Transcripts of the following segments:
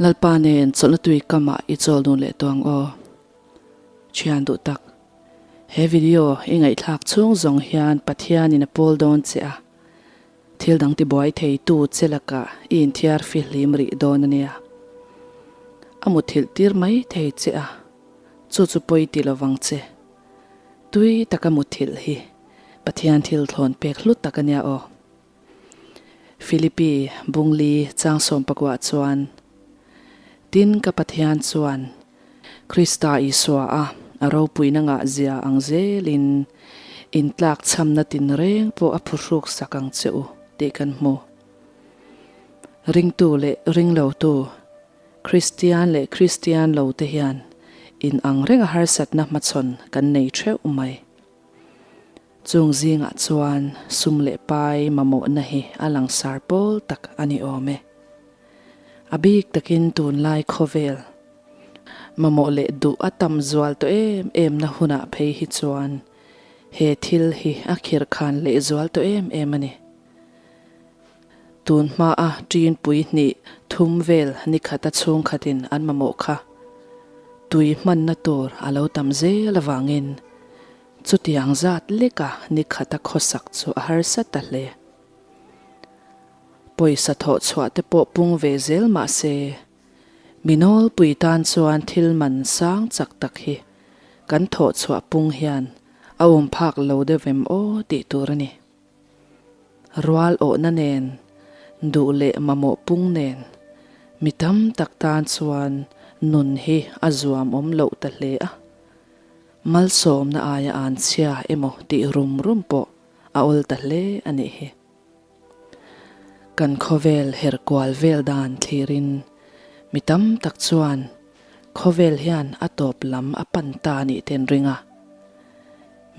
Lalpa nen chawlhna tui kamah i chawl dun leh tawh ang aw. Thian duh tak. He video i ngaihthlak chhung zawng hian Pathianin a pawl dawn che a, thil dang tibuai thei tu che lakah i inthiar fihlim rih dawn a nia. A muthilh tir mai thei che a, chu chu pawi ti lovang che. Tui taka muthilh hi Pathian thil thlawn pek hlut tak a nia aw. Philippi Bungli Changsawm pakua chuan, Tin ka Pathian chuan Krista Isua a a ropuina ngah zia ang zelin intlak chhamna tinreng pawh a phuhruk sak ang che u tih kan hmu. Ringtu leh ringlotu, Kristian leh Kristian lo te hian inang renga harsatna hmachhawn kan nei theuh mai. Chung zingah chuan sum leh pai mamawhna hi a langsar pawl tak a ni awm e. A bik takin tunlai khawvel mamawh leh duh a tam zual tawh em em na hunah phei hi chuan he thil hi a khirhkhan leh zual tawh em em a ni. Tun hmaa ṭinpui hnih thum vel nikhata chhungkhatin an mamawh kha tui hmanna tur a lo tam zel avangin Chutiang zat leka nikhata khawsak chu a harsa ta hle. Pawisa thawh chhuah te pawh pung ve zel mah se, mi nawlpui tan chuan thil man sang chak tak hi kan thawh chhuah pung hian a awm phak lo deuh em aw tih tur a ni. Rual awhna nen, duh leh mamawh pung nen, mi tam tak tan chuan nun hi a zuam awm loh ta hle a. Malsawmna aia an chhia emaw tih rum rum pawh a awl ta hle a nih hi. Kan khawvel her kual vel dan thlirin mi tam tak chuan khawvel hian a tawp lam a pan ta nih ten ring a.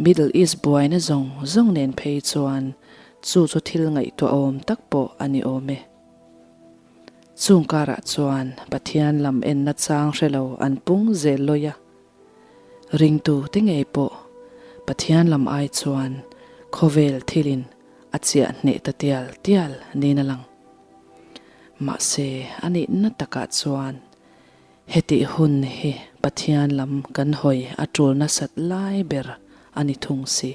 Middle East buaina zawng zawng nen phei chuan chu chu thil ngaihtuahawm tak pawh a ni awm e. Chung karah chuan Pathian lam enna chang hre lo an pung zel lawi a. Ringtu te ngei pawh Pathian lam ai chuan khawvel thilin a chiah hneh ta tial tial niin a lang. Mahse, a nihna takah chuan hetih hun hi Pathian lam kan hawi a tul nasat lai ber a ni thung si.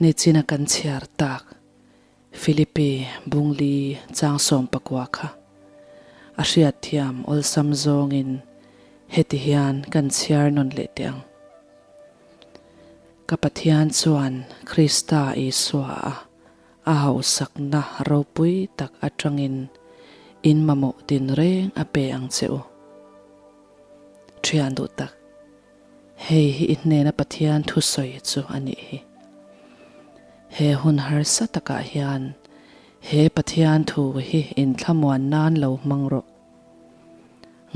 Nichina kan chhiar tak Philippi Bungli Changsawm pakua kha a hriatthiam awlsam zawngin heti hian kan chhiar nawn leh teh ang. Ka Pathian chuan Krista Isua a a hausakna ropui tak atangin in mamawh tinreng a pe ang che u. Thian duh tak. Hei hi i hnena Pathian thusawi chu a nih hi. He hun harsa takah hian he Pathian thu hi inthlamuan nan lo hmang rawh.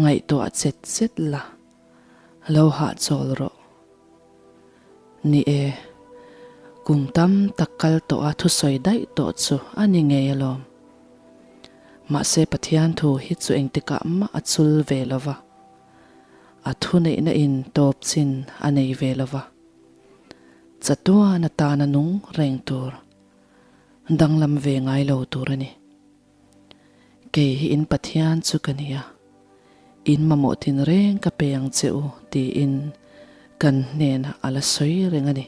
Ngaihtuah chet chet la, lo hahchawl rawh. Ni e, kum tam tak kal tawha thusawi daih tawh chu a ni ngei alawm. Mahse Pathian thu hi chu engtikah mah a chul ve lo va. A thuneihna in tawp chin a nei ve lo va, chatuan atana nung reng tur, danglam ve ngai lo tur a ni. Kei hi in Pathian chu ka ni a, in mamawh tin reng ka pe ang che u tiin kan hnenah a la sawi reng a ni.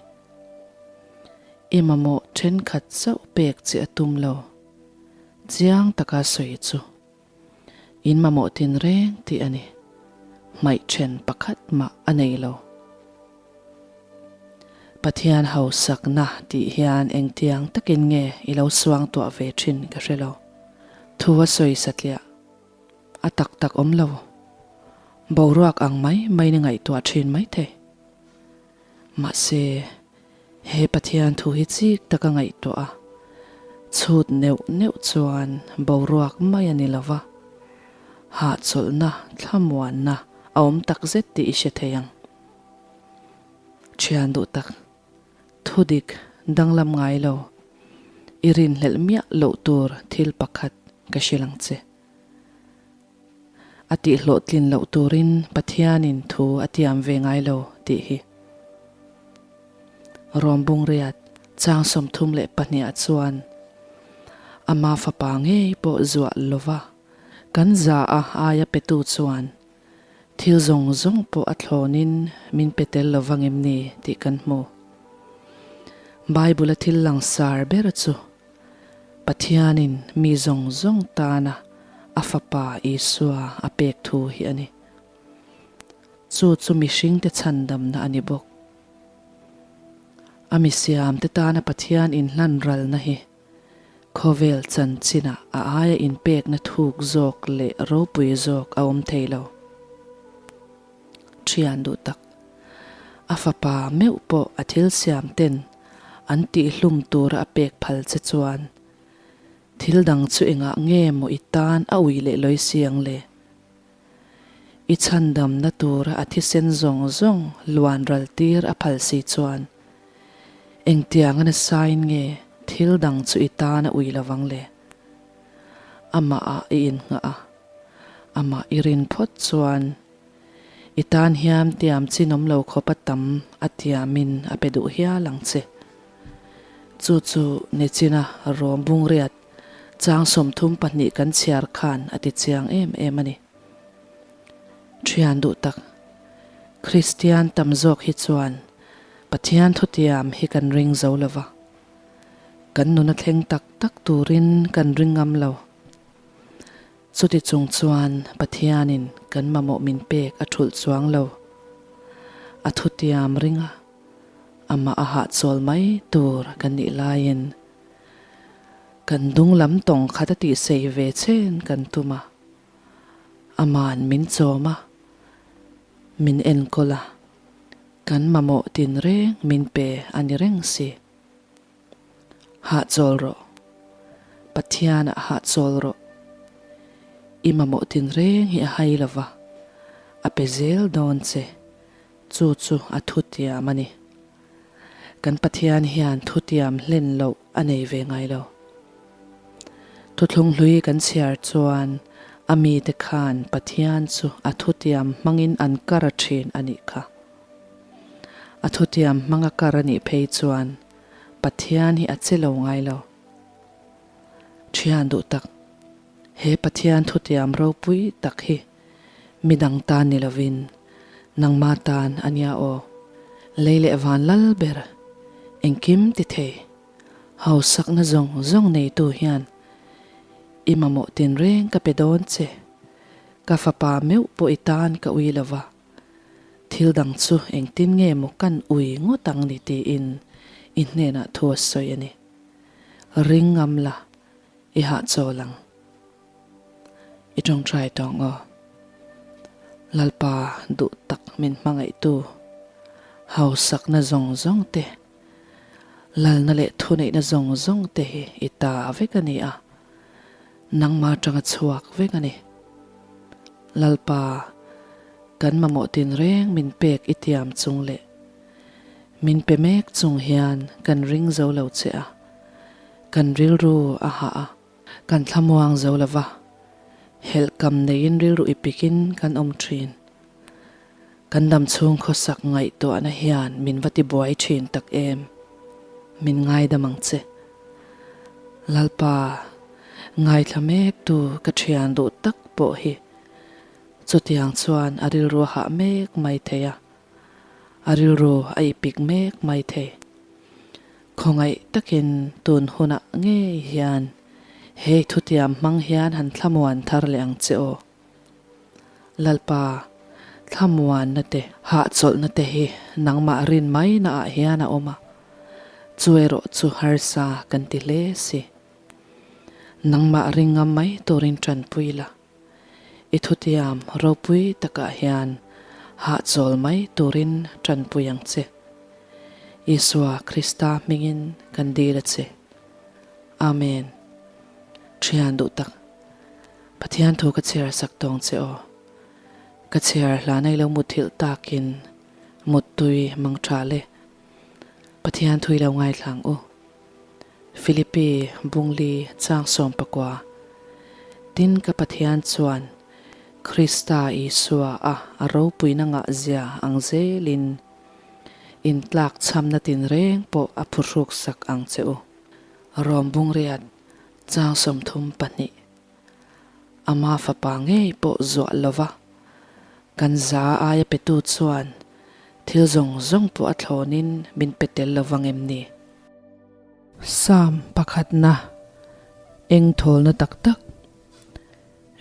I mamawh thenkhat chauh pek che a tum lo, chiang taka sawi chu. In mamawh tin reng tih a ni. Hmaih then pakhat mah a nei lo. Pathian hausakna tih hian engtiang takin nge i lo suang tuah ve thin ka hre lo. Thu a sawi satliah a tak tak awm lo. Boruak ang mai mai ni ngaihtuah thin maithei. Mahse, he Pathian thu hi chik taka ngaihtuah a, chhut neuh neuh chuan boruak mai a ni lo va, hahchawlhna, thlamuanna a awm tak zet tih i hre thei ang. Thian duh tak, thudik danglam ngai lo, i rinhlelh miah loh tur thil pakhat ka hrilh ang che. A tihhlawhtlin loh turin Pathianin thu a tiam ve ngai lo tih hi. Rom Bungriat chang 32 ah chuan ama fapa ngei pawh zuah lova. Kan za a aia petu chuan thil zawng zawng pawh a thlawnin min pe tel lo vang em ni tih kan hmu. Bible-a thil langsar ber chu Pathianin mi zawng zawng tana a Fapa Isua a pek thu hi a ni. Chu chu mihringte chhandamna a ni bawk. A misiamte tana Pathian inhlan ralna hi khawvel chanchinah a aia inpekna thuk zawk leh ropui zawk a awm thei lo. Thian duh tak, a fapa meuh pawh a thil siam ten an tihhlum tura a pek phal che chuan thil dang chu engah nge maw i tan a ui leh lawi si ang le? I chhandamna tura a thisen zawng zawng luan ral tir a phal si chuan engtianga nasain nge thil dang chu i tan a ui lovang le? Amah ah i innghah a, amah i rin phawt chuan i tan hian tiam chinawm lo khawpa tam a tiamin a pe duh hial ang che. Chu chu nichina Rom bungriat Chang 32 kan chhiar khan a ti chiang em em a ni. Thian duh tak, Kristian tam zawk hi chuan Pathian thutiam hi kan ring zo lo va, kan nuna thleng tak tak turin kan ring ngam lo. Chuti chung chuan Pathianin kan mamawh min pek a thulh chuang lo. A thutiam ringa amah a hahchawl mai tur kan nih laiin, Kan dung lam tawng khat a tih sei ve chen kan tum a, ama'n min chawm a, min enkawl a, kan mamawh tinreng min pe a ni reng si. Hahchawl rawh, Pathianah hahchawl rawh. I mamawh tinreng hi a hai lo va, a pe zel dawn che, chu chu a thutiam a ni. Kan Pathian hian thutiam hlen loh a nei ve ngai lo. Thuthlung hlui kan chhiar chuan a mite khan Pathian chu a thutiam hmangin an kar a thin a nih kha. A thutiam hmanga kar a nih phei chuan Pathian hi a che lo ngai lo. Thian duh tak, he Pathian thutiam ropui tak hi Midang tan ni lovin nangma tan a nia aw. Lei leh van lal ber, engkim ti thei, hausakna zawng zawng neitu hian i mamawh tinreng ka pe dawn che. Ka fapa meuh pawh i tan ka ui lo va, thil dang chu engtin nge maw kan ui ngawt ang ni tiin i hnenah thu a sawi a ni. Ring ngam la, i hahchawl ang. I tawngtai tawng aw. Lalpa duh tak min hmangaihtu, hausakna zawng zawng te, lalna leh thuneihna zawng zawng te hi i ta vek a ni a, nangma atanga chhuak vek a ni. Lalpa, kan mamawh tinreng min pek i tiam chung leh min pe mek chung hian kan ring zo lo che a, kan rilru a hah a. Kan thlamuang zo lo va, helhkam neiin rilru i pikin kan awm thin. Kan dam chhung khawsak ngaihtuahna hian min va tibuai thin tak em? Min ngaidam ang che. Lalpa, ngaithla mektu ka thian duh tak pawh hi chutiang chuan a rilru a hah mek mai thei a, a rilru a i pik mek mai thei. Khawngaih takin tun hunah ngei hian hei thutiam hmang hian han thlamuan thar leh ang che aw. Lalpa, thlamuanna te, hahchawlhna te hi nangmah rin mai naah hian a awm a, chu erawh chu harsa kan ti hle si. Nangmah ring ngam mai turin tanpui la. I thutiam ropui takah hian hahchawl mai turin tanpui ang che. Isua Krista hmingin kan dil a che. Amen. Thian duh tak, Pathian thu ka chhiar sak tawng che aw. Ka chhiar hlan a i lo muthilh takin muttui mang tha le. Pathian thu i lo ngaithla ang u. Philippi Bungli chang 19. Tin ka Pathian chuan Krista Isua a a ropuina ngahzia ang zelin intlak chhamna tinreng pawh a phuhruk sak ang che u. Rom Bungriat chang 32. Ama fapa ngei pawh zuah lova kan za aia petu chuan thil zawng zawng pawh a thlawnin min pe tel lo vang em ni? Psalm pakhatna, Eng thawlna tak tak,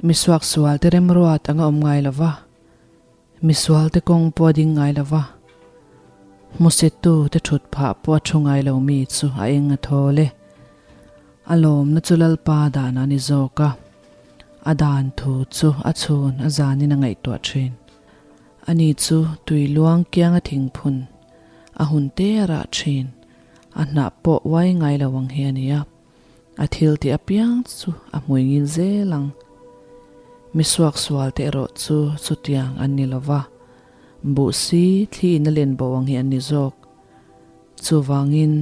Misuaksualte remruat anga awm ngai lova, Misualte kawng pawh a ding ngai lova, Hmusitu te thut phah pawh a thu ngai lo mi chu a eng a thawl e. A lawmna chu Lalpa dan a ni zawk a, a dan thu chu a chhun a zanin a ngaihtuah thin. Ani chu tui luang kianga thingphun a hun te a rah thin, a hnah pawh uai ngai lo ang hi a ni a. A thil tih apiang chu a hmui ngil zel ang. Mi suaksual te erawh chu chutiang an ni lo va, buh si thli in a len bo ang hi an ni zawk. Chuvangin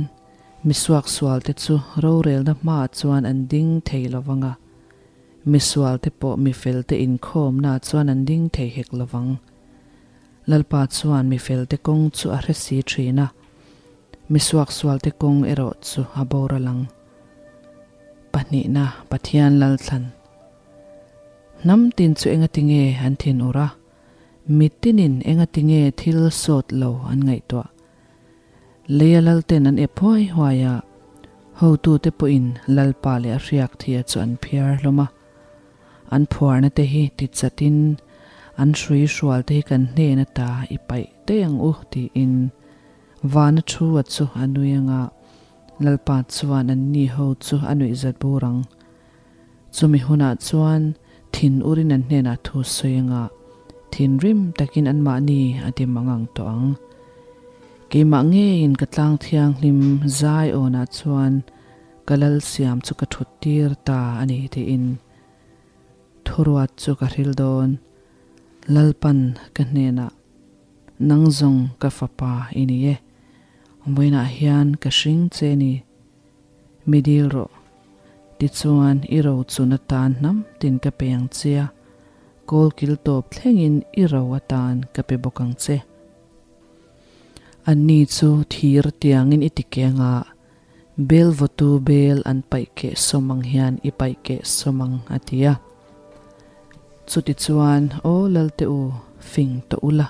mi suaksual te chu rorelna hmaah chuan an ding thei lo vang a, misual te pawh mifel te inkhawmnaah chuan an ding thei hek lo vang. Lalpa chuan mifel te kawng chu a hre si thin a. Mi suaksualte kawng erawh chu a boral ang. Pahnihna, Pathian Lalthlan. Hnam tin chu engati nge an thin ur a? Mi tinin engati nge thil sawt lo an ngaihtuah? Leia lalten an ep huai huai a, hotute pawhin Lalpa leh a hriak thia chu an phiar hlawm a. An phuarna te hi ti chatin an hrui hrual te hi kan hnen ata i paih daih ang u tiin Vana thu a chu a nui anga Lalpa chuan an ni ho chu a nuih zat bur ang. Chumi hunah chuan thin urin an hnenah thu sawi anga thinrim takin anmahni a ti mangang tawh ang. Keimah ngeiin ka tlang thianghlim zai awnah chuan ka lal siam chu ka thut tir ta a ni tiin thuruat chu ka hril dawn. Lalpan ka hnenah Nang zawng ka fapa i ni e, vawiinah hian ka hring che ni, mi dil rawh. Tichuan i ro chun atan hnam tin ka pe ang che a, kawl kil tawp thlengin i ro atan ka pe bawk ang che. Anni chu thir tiangin i ti keng a, bel vawtu bel an paih keh sawm ang hian i paih keh sawm ang, a ti a. Chutichuan, Aw Lalte u, fing tawh ula.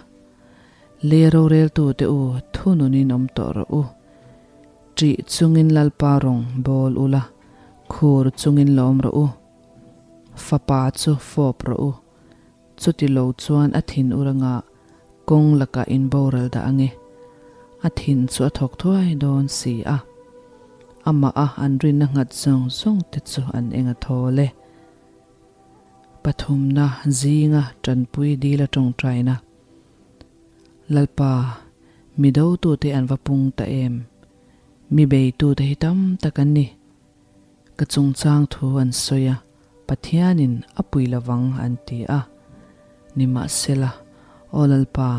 Lei roreltute u, thununin awm tawh rawh u. Ṭih chungin Lalpa rawng bawl ula, khur chungin lawm rawh u. Fapa chu fawp rawh u. Chuti lo chuan a thin ur anga kawng lakah in boral dah ange. A thin chu a thawk thuai dawn si a. Amah a an rinna nghat zawng zawng te chu an eng a thawl e. Pathumna zinga tanpui dil a tawngtaina. Lalpa, mi dotute an va pung ta em? Mi beitute hi tam tak an ni. Ka chungchang thu an sawi a, Pathianin a pui lovang an ti a. Nimahsela, Aw Lalpa,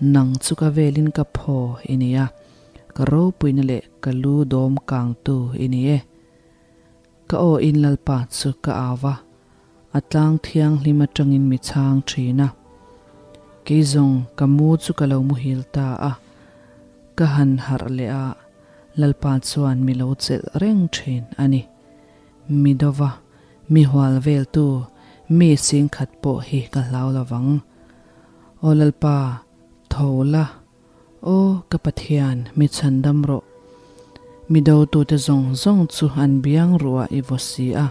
nang chu ka velin ka phaw i ni a, ka ropuina leh ka lu dawm kangtu i ni e. Ka aw in Lalpa chu ka au a, a tlang thianghlim atangin mi chhang thin a. Kei zawng ka mu chu ka lo muhil ta a, ka han harh leh a, Lalpa chuan mi lo chelh reng thin a ni. Mi dova, mi hual veltu, mi singkhat pawh hi ka hlau lovang. Aw Lalpa, tho la, Aw ka Pathian, mi chhandam rawh. Mi dotute zawng zawng chu an biang ruah i vaw si a.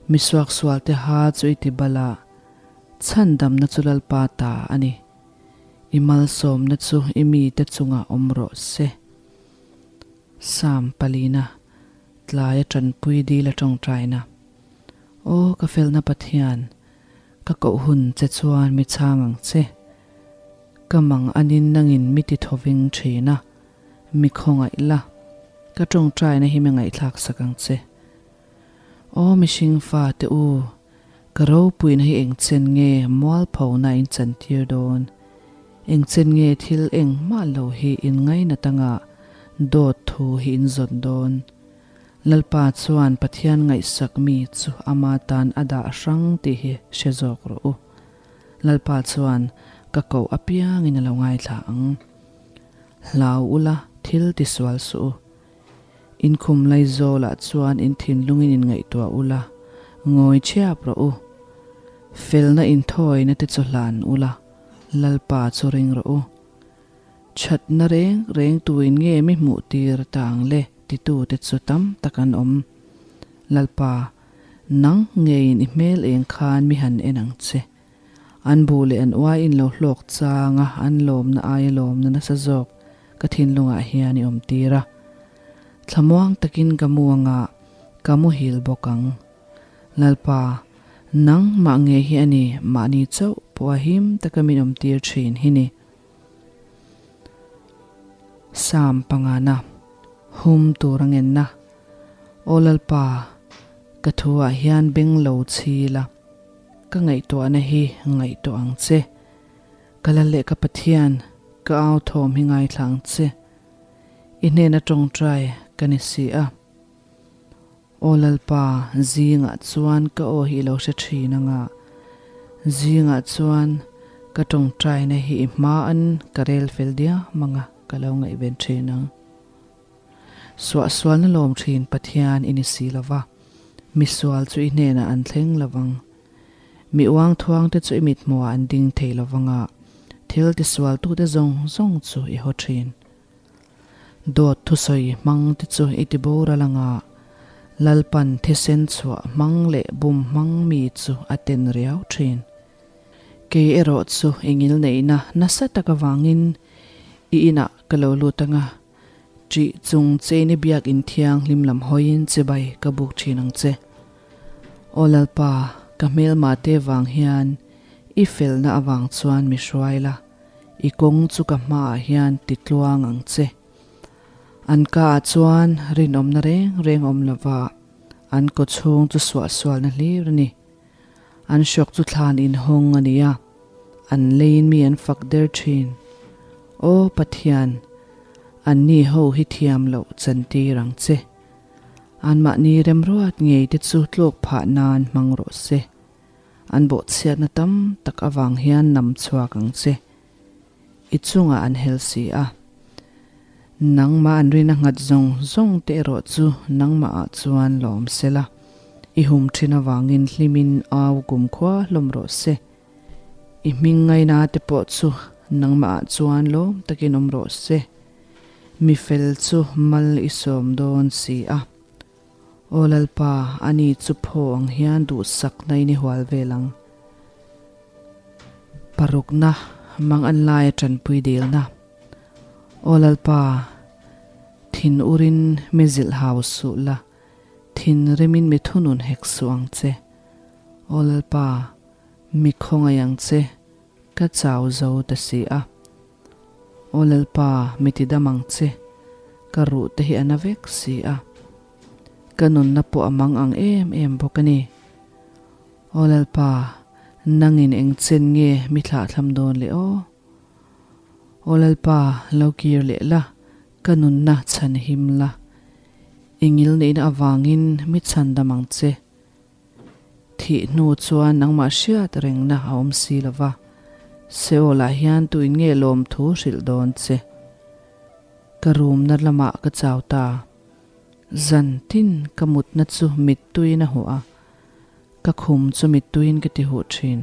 Mi suaksualte ha chu i ti bal a, chhandamna chu Lalpa ta a ni. I malsawmna chu i mite chungah awm rawh se. Psalm palina, Tlaia tanpui dil a tawngtaina. Aw ka felna Pathian, ka koh hun che chuan mi chhang ang che. Ka mang anin nangin mi ti thawving thin a, mi khawngaih la, ka tawngtaina hi mi ngaihthlak sak ang che. Aw mihring fa te u, ka ropuina hi engchen nge mualphona in chantir dawn? Engchen nge thil engmah lo hi in ngainat anga dawt thu hi in zawt dawn? Lalpa chuan Pathian ngaihsak mi chu ama tan a dah hrang tih hi hre zawk rawh u. Lalpa chuan ka koh apiangin a lo ngaithla ang. Hlau ula thil tisual suh u. Inkhum Laizawlah chuan in thinlungin inngaihtuah ula, ngawi chhiap rawh u. Felna inthawina te chu hlan ula, Lalpa chu ring rawh u. Thatna reng reng tuin nge mi hmuh tir ta ang le titute chu tam tak an awm. Lalpa, nang ngeiin i hmel eng khan mi han en ang che. An bu leh an uai in lo hlawk chang a, an lawmna aia lawmna nasa zawk ka thinlungah hian i awm tir a. Thlamuang takin ka mu anga ka muhil bawk ang. Lalpa, nang mah nge hi a ni mahni chauh pawh a him taka min awm tir thin hi ni. Sam pangana, hum tur a ngenna. Aw Lalpa, ka thuah hian beng lo chhi la. Ka ngaihtuahna hi ngaihtuah ang che. Ka lal leh ka Pathian, ka au thawm hi ngaithla ang che. I hnena tawngtai ka ni si a. Aw Lalpa, zingah chuan ka aw hi i lo hre thin anga, zingah chuan ka tawngtaina hi i hmaan ka rel fel diam anga ka lo ngaihven thin ang. Suahsualna lawm thin Pathian i ni si lo va, misual chu i hnenah an thleng lo vang. Mi uangthuangte chu i mithmuhah an ding thei lo vang a, thil tisualtute zawng zawng chu i haw thin. Dawt thusawi hmangte chu i ti boral ang a, Lalpan thisen chhuah hmang leh bum hmang mi chu a ten riau thin. Kei erawh chu i ngilneihna nasa tak avangin i inah ka lo lut ang a, Ṭih chung chein i biakinn thianghlim lam hawiin chibai ka buk ṭhin ang che. Aw Lalpa, ka hmelma te vang hian i felna avang chuan mi hruai la, i kawng chu ka hmaah hian ti tluang ang che. An kaah chuan rinawmna reng reng awm lova, an kawchhung chu suahsualna hlir a ni. An hrawk chu thlan inhawng a ni a, an leiin mi an fak der thin. Aw Pathian, anni ho hi thiam loh chantir ang che. Anmahni remruat ngei te chu tluk phah nan hmang rawh se. An bawhchhiatna tam tak avang hian nam chhuak ang che. I chungah an hel si a. Nangmah an rina nghat zawng zawng te erawh chu nangmahah chuan lawm se la, i hum thin avangin hlimin au kumkhua hlawm rawh se. I hming ngaina te pawh chu nangmahah chuan lawm takin awm rawh se. Mi fel chu mal i sawm dawn si a. Aw Lalpa, ani chu phaw ang hian duhsakna in i hual vel ang. Parukna, mang an laia tanpui dilna. Aw Lalpa, thin urin mi zilh hau suh la, thin rimin mi thunun hek suh ang che. Aw Lalpa, mi khawngaih ang che, ka chau zo ta si a. Aw Lalpa, mi ti dam ang che, ka ruh te hi a na vek si a. Ka nunna pawh a mang ang em em bawk a ni. Aw Lalpa, nangin eng chen nge mi thlahthlam dawn le aw? Aw Lalpa, lo kir leh la, ka nunna chhan him la. I ngilneihna avangin mi chhan dam ang che. Thih hnu chuan nangmah hriat rengna a awm si lo va, Seol-ah hian tuin nge lawmthu hrilh dawn che? Ka rumna lamah ka chau ta. Zan tin ka mutna chu mittuiin a huh a, ka khum chu mittuiin ka ti huh thin.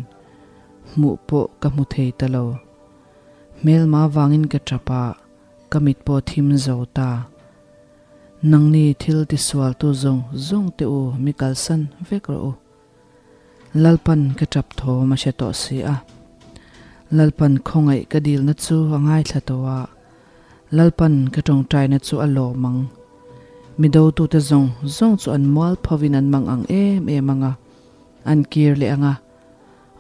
Hmuh pawh ka hmu thei ta lo. Hmelma vangin ka tap a, ka mit pawh thim zo ta. Nangni thil tisualtu zawng zawng te u mi kalsan vek rawh u. Lalpan ka tap thawm a hre tawh si a. Lalpan khawngaih ka dilna chu a ngaithla tawh a, Lalpan ka tawngtaina chu a lawm ang. Mi dotute zawng zawng chu an mual phovin an mang ang em em ang a, an kir leh ang a,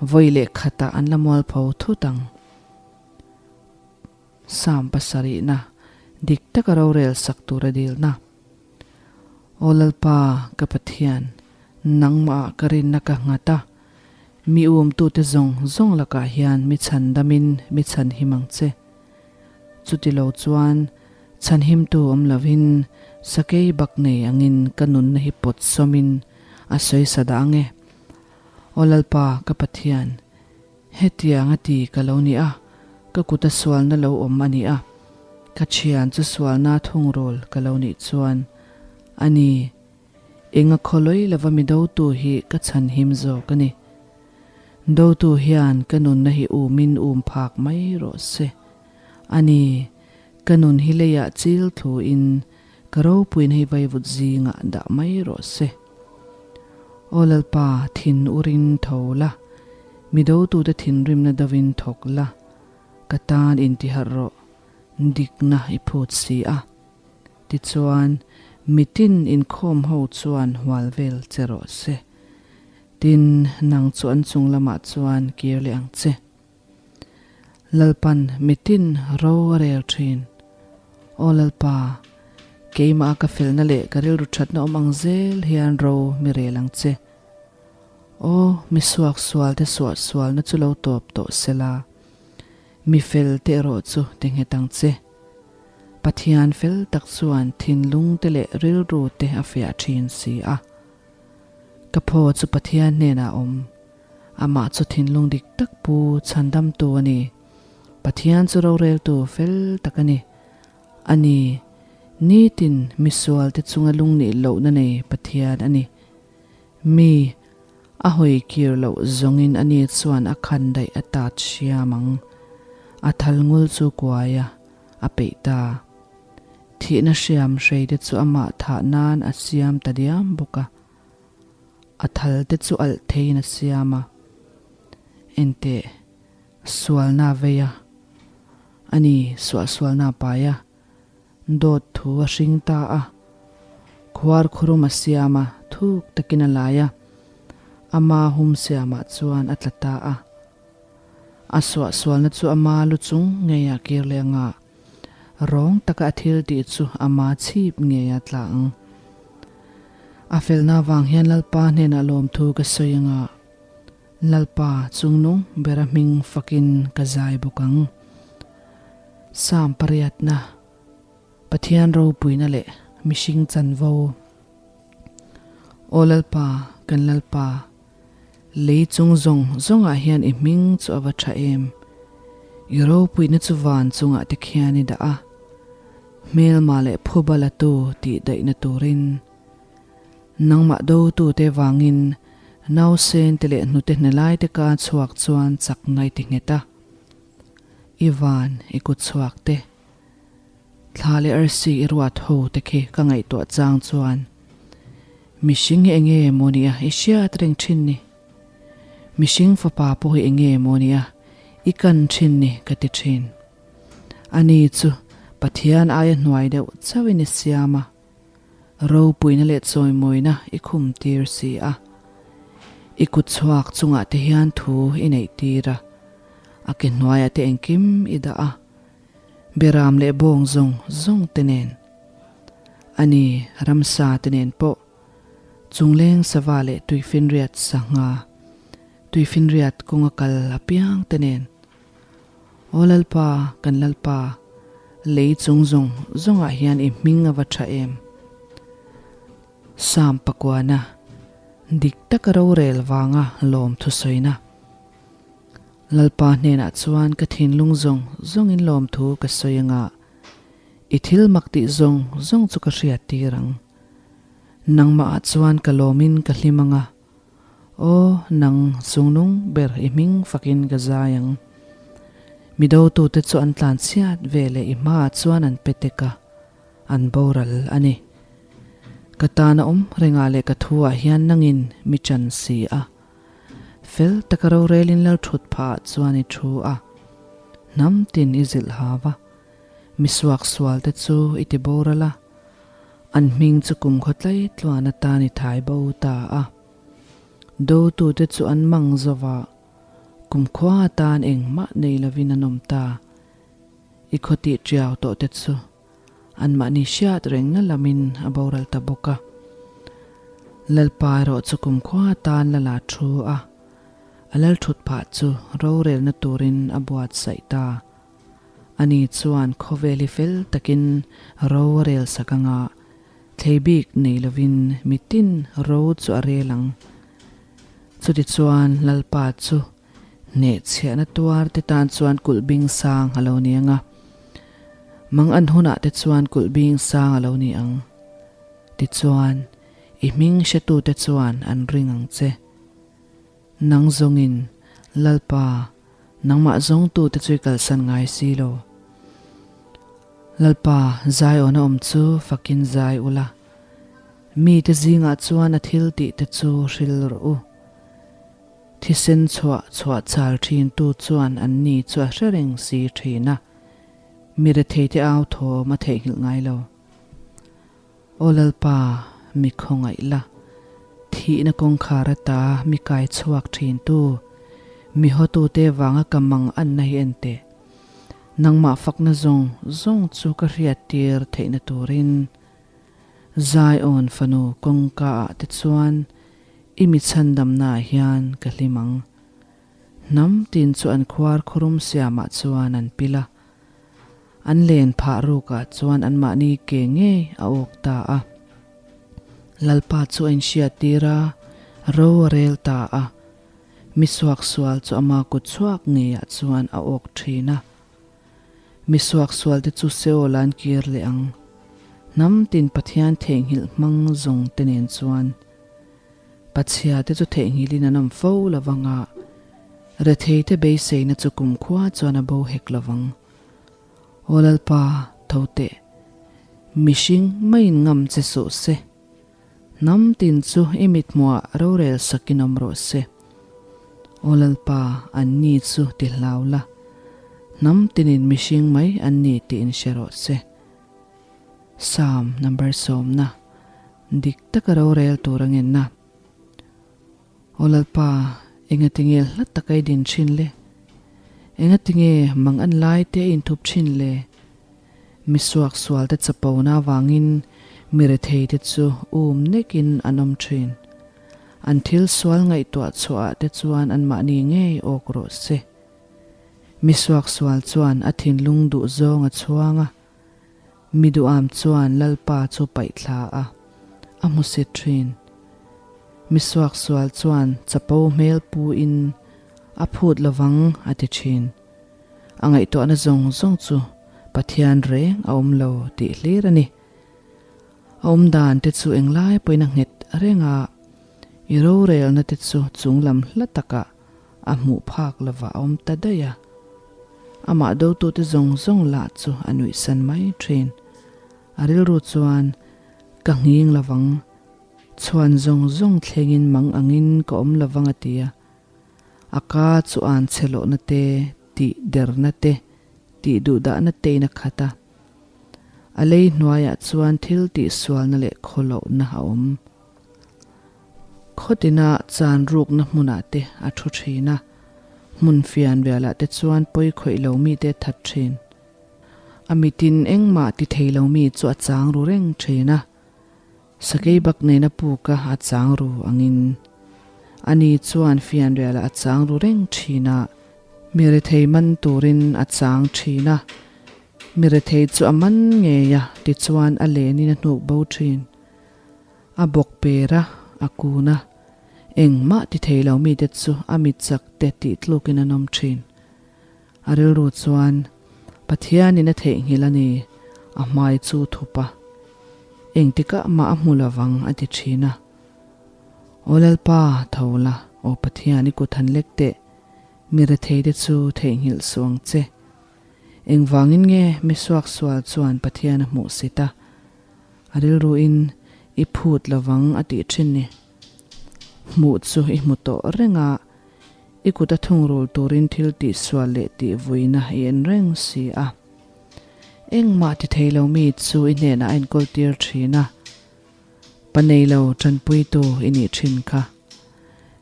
vawi leh khatah an la mual pho thut ang. Sam pasarihna, dik taka rorel sak tura dilna. Aw Lalpa, ka Pathian, nangmah ka rinna ka nghat a, mi umtute zawng zawng lakah hian mi chhandamin mi chhanhim ang che. Chutilo chuan chhanhimtu awm lovin sakei bak nei angin ka nunna hi pawt sawmin a sawi sa dah ang e. Aw Lalpa, ka Pathian, Hetiang a ti ka lo ni a, ka kuta sualna lo awm a ni a, ka thian chu sualna thungrul ka lo nih chuan a ni. Enga khawlawi lova mi dotu hi ka chhanhim zawk a ni. Dotu hian ka nunna hi umin um phak mai rawh se. A ni, ka nun hi leiah chil thluin ka ropuina hi vaivut zingah dah mai rawh se. Aw Lalpa, thin urin tho la, mi dotute thinrimna dovin thawk la, ka tan intiharh rawh, dikna i phut si a. Tichuan, mitin inkhawm ho chuan hual vel che rawh se. Tin, nang chu an chung lamah chuan kir leh ang che. Lalpan mitin ro a rel thin. Aw Lalpa, keimah ka felna leh ka rilru thatna awm ang zel hian ro mi rel ang che. Aw, mi suaksual te suahsualna chu lo tawp tawh sela, mi fel te erawh chu ti nghet ang che. Pathian fel tak chuan thinlung te leh rilru te a fiah thin si a. Ka phaw chu Pathian hnenah a awm. Amah chu thinlung dik tak pu chhandamtu a ni. Pathian chu roreltu fel tak a ni. A ni, nitin misualte chunga lungnih lohna nei Pathian a ni. Mi a hawi kir loh zawngin ani chuan a khan daih a tat hriam ang. A thal ngul chu kuai a, a peih ta. Thihna hriam hrei te chu amah thah nan a siam ta diam bawk a. A thal te chu alh theiin a siam a. Enteh, sualna a vei a. Ani, suahsualna a pai a. Dawt thu a hring ta a. Khuar khurum a siam a, thuk takin a lai a. Ama hum siamah chuan a tla ta a. A suahsualna chu ama lu chung ngeiah kir leh anga rawng taka a thil tih chu ama chhip ngeia tla ang. A felna avang hian Lalpa hnenah lawmthu ka sawi anga Lalpa chungnung bera hming fakin ka zai bawk ang. Psalm pariatna, Pathian ropuina leh mihring chanvo. Aw Lalpa, kan Lalpa, Lei chung zawng zawngah hian i hming chu a va tha em? I ropuina chu van chungah te khian i dah a, hmelma leh phuba latu tih daihna turin. Nangmah dotute vangin nausen te leh hnute hne lai te ka chhuak chuan chakna i ti nghet a. I van, i kut chhuak te, thla leh arsi i ruat ho te khi ka ngaihtuah chang chuan Mihring hi enge maw nia i hriat reng thin ni? Mihring fapa pawh hi enge maw nia i kan thin ni ka ti thin. Ani chu Pathian aia hnuai deuh chauhin i siam a, ropuina leh chawimawina i khum tir si a. I kut chhuak chungah te hian thu i neih tir a, a ke hnuaiah te engkim i dah a, Beram leh bawng zawng zawng te nen, a ni, ramsa te nen pawh, chungleng sava leh tuifinriat sangha, tuifinriat kawnga kal apiang te nen. Aw Lalpa, kan Lalpa, lei chung zawng zawngah hian i hming a va tha em? Sam pakuana, dik taka rorel vanga lawm thusawina. Lalpa hnenah chuan ka thinlung zawng zawngin lawmthu ka sawi anga i thil mak tih zawng zawng chu ka hriat tir ang. Nangmahah chuan ka lawmin ka hlim anga, Aw, nang chungnung ber i hming fakin ka zai ang. Mi dotute chu an tlanchhiat ve leh i hmaah chuan an pe tek a, an boral a ni. Ka tan a awm rengah leh ka thuah hian nangin mi chan si a. Fel taka rorelin lal thut phah ah chuan i thu a, hnam tin i zilh hau a, mi suaksual te chu i ti boral a, an hming chu kum khaw tlai tluan atan i thai bo ta a. Dotute chu an mang zo va, kum khua atan engmah nei lovin an awm ta. I khaw tih tiau tawh te chu Anmahni hriat rengna lamin a boral ta bawk a. Lalpa erawh chu kumkhua atan la la thu a, a lal thut phah chu rorelna turin a buatsaih ta. Ani chuan khawvel hi fel takin ro a rel sak anga thlei bik nei lovin mitin ro chu a rel ang. Chutichuan Lalpa chu Hnehchhiahna tuar te tan chuan kulh bing sang a lo ni ang a, mang an hunah te chuan kulh bing sang a lo ni ang. Tichuan, i hming hretute chuan an ring ang che. Nang zawngin. Lalpa, nangmah zawngtute chu i kalsan ngai si lo. Lalpa, Zion-a awm chu fakin zai ula, mite zingah chuan a thil tihte chu hril rawh u. Thisen chhuah chhuah chal thintu chuan anni chu a hre reng si thin a, mi retheite au thawm a theihnghilh ngai lo. Aw Lalpa, mi khawngaih la, thihna kawngkhar ata mi kai chhuak thintu, mi hawtute vanga ka mang anna hi en teh. Nangmah fakna zawng zawng chu ka hriattir theihna turin Zion fanu kawngka ah te chuan i mi chhandamna ah hian ka hlim ang. Hnam tin chu an khuar khurum siamah chuan an pil a. An len phah rukah chuan anmahni ke ngei a awk ta a. Lalpa chu a inhriattir a, ro a rel ta a. Mi suaksual chu ama kut chhuak ngeiah chuan a awk thin a. Mi suaksualte chu Seol an kir leh ang. Hnam tin Pathian theihnghilh hmang zawng te nen chuan Pachhia te chu theihnghilhin an awm fo lo vang a, rethei te beiseina chu kumkhua chuan a bo hek lo vang. Aw Lalpa, tho teh. Mihring maiin ngam che suh se. Hnam tin chu i mithmuah rorel sakin awm rawh se. Aw Lalpa, anni chu ti hlau la. Hnam tinin mihring mai an ni tiin hre rawh se. Psalm number sawmna, Dik taka rorel tur a ngenna. Aw Lalpa, engatinge hla taka i din thin le? Engatinge mang an lai te a inthup thin le? Mi suaksual te chapona avangin mi rethei te chu um nekin an awm thin. An thil sual ngaihtuah chhuah ah te chuan anmahni ngei awk rawh se. Mi suaksual chuan a thinlung duh zawng a chhuang a, Mi duham chuan Lalpa chu paih thla a, a hmu si thin. Mi suaksual chuan chapo hmel pu in a phut lovang a ti thin. A ngaihtuahna zawng zawng chu Pathian reng a awm lo tih hlir a ni. A awm dan te chu englai pawhin a nghet reng a, i rorelna te chu chunglam hla takah a hmuh phak lovah a awm ta daih a. Amah dotute zawng zawng lah chu a nuihsan mai thin. A rilru chuan, Ka nghing lovang, chhuan zawng zawng thlengin mang angin ka awm lovang a ti a. A ka chu an chhe lohna te, tih derna te, tih duhdahna tein a khat a. A lei hnuaiah chuan thil tihsualna leh khawlohna a awm. Khawtina chan rukna hmunah te a thu thin a, hmun fian rialah te chuan pawi khawih lo mite a that thin. A mitin engmah ti thei lo mi chu a chang ru reng thin a, sakei bak nena puka a chang ru angin. Ani chuan fian rialah a chang ru reng thin a, mi rethei man turin a chang thin a, mi rethei chu a man ngei a tichuan a lenin a hnuk bo thin. A bawk per a, a kun a. Engmah ti thei lo mite chu a mit chak te tih tlukin an awm thin. A rilru chuan, Pathianin a theihnghilh a ni, a hmai chu thup a. Engtikah mah a hmu lovang a ti thin a. Aw Lalpa, tho la, aw Pathian i kut han lek teh, mi retheite chu theihnghilh suh ang che. Engvangin nge mi suaksual chuan Pathian a hmuh sit a? A rilruin i phut lovang a tih thin ni. Hmuh chu i hmu tawh reng a, i kut a thungrul turin thil tihsual leh tihvuina i en reng si a. Engmah ti thei lo mi chu i hnenah a enkawl tir thin a, pa nei lo tanpuitu i nih thin kha.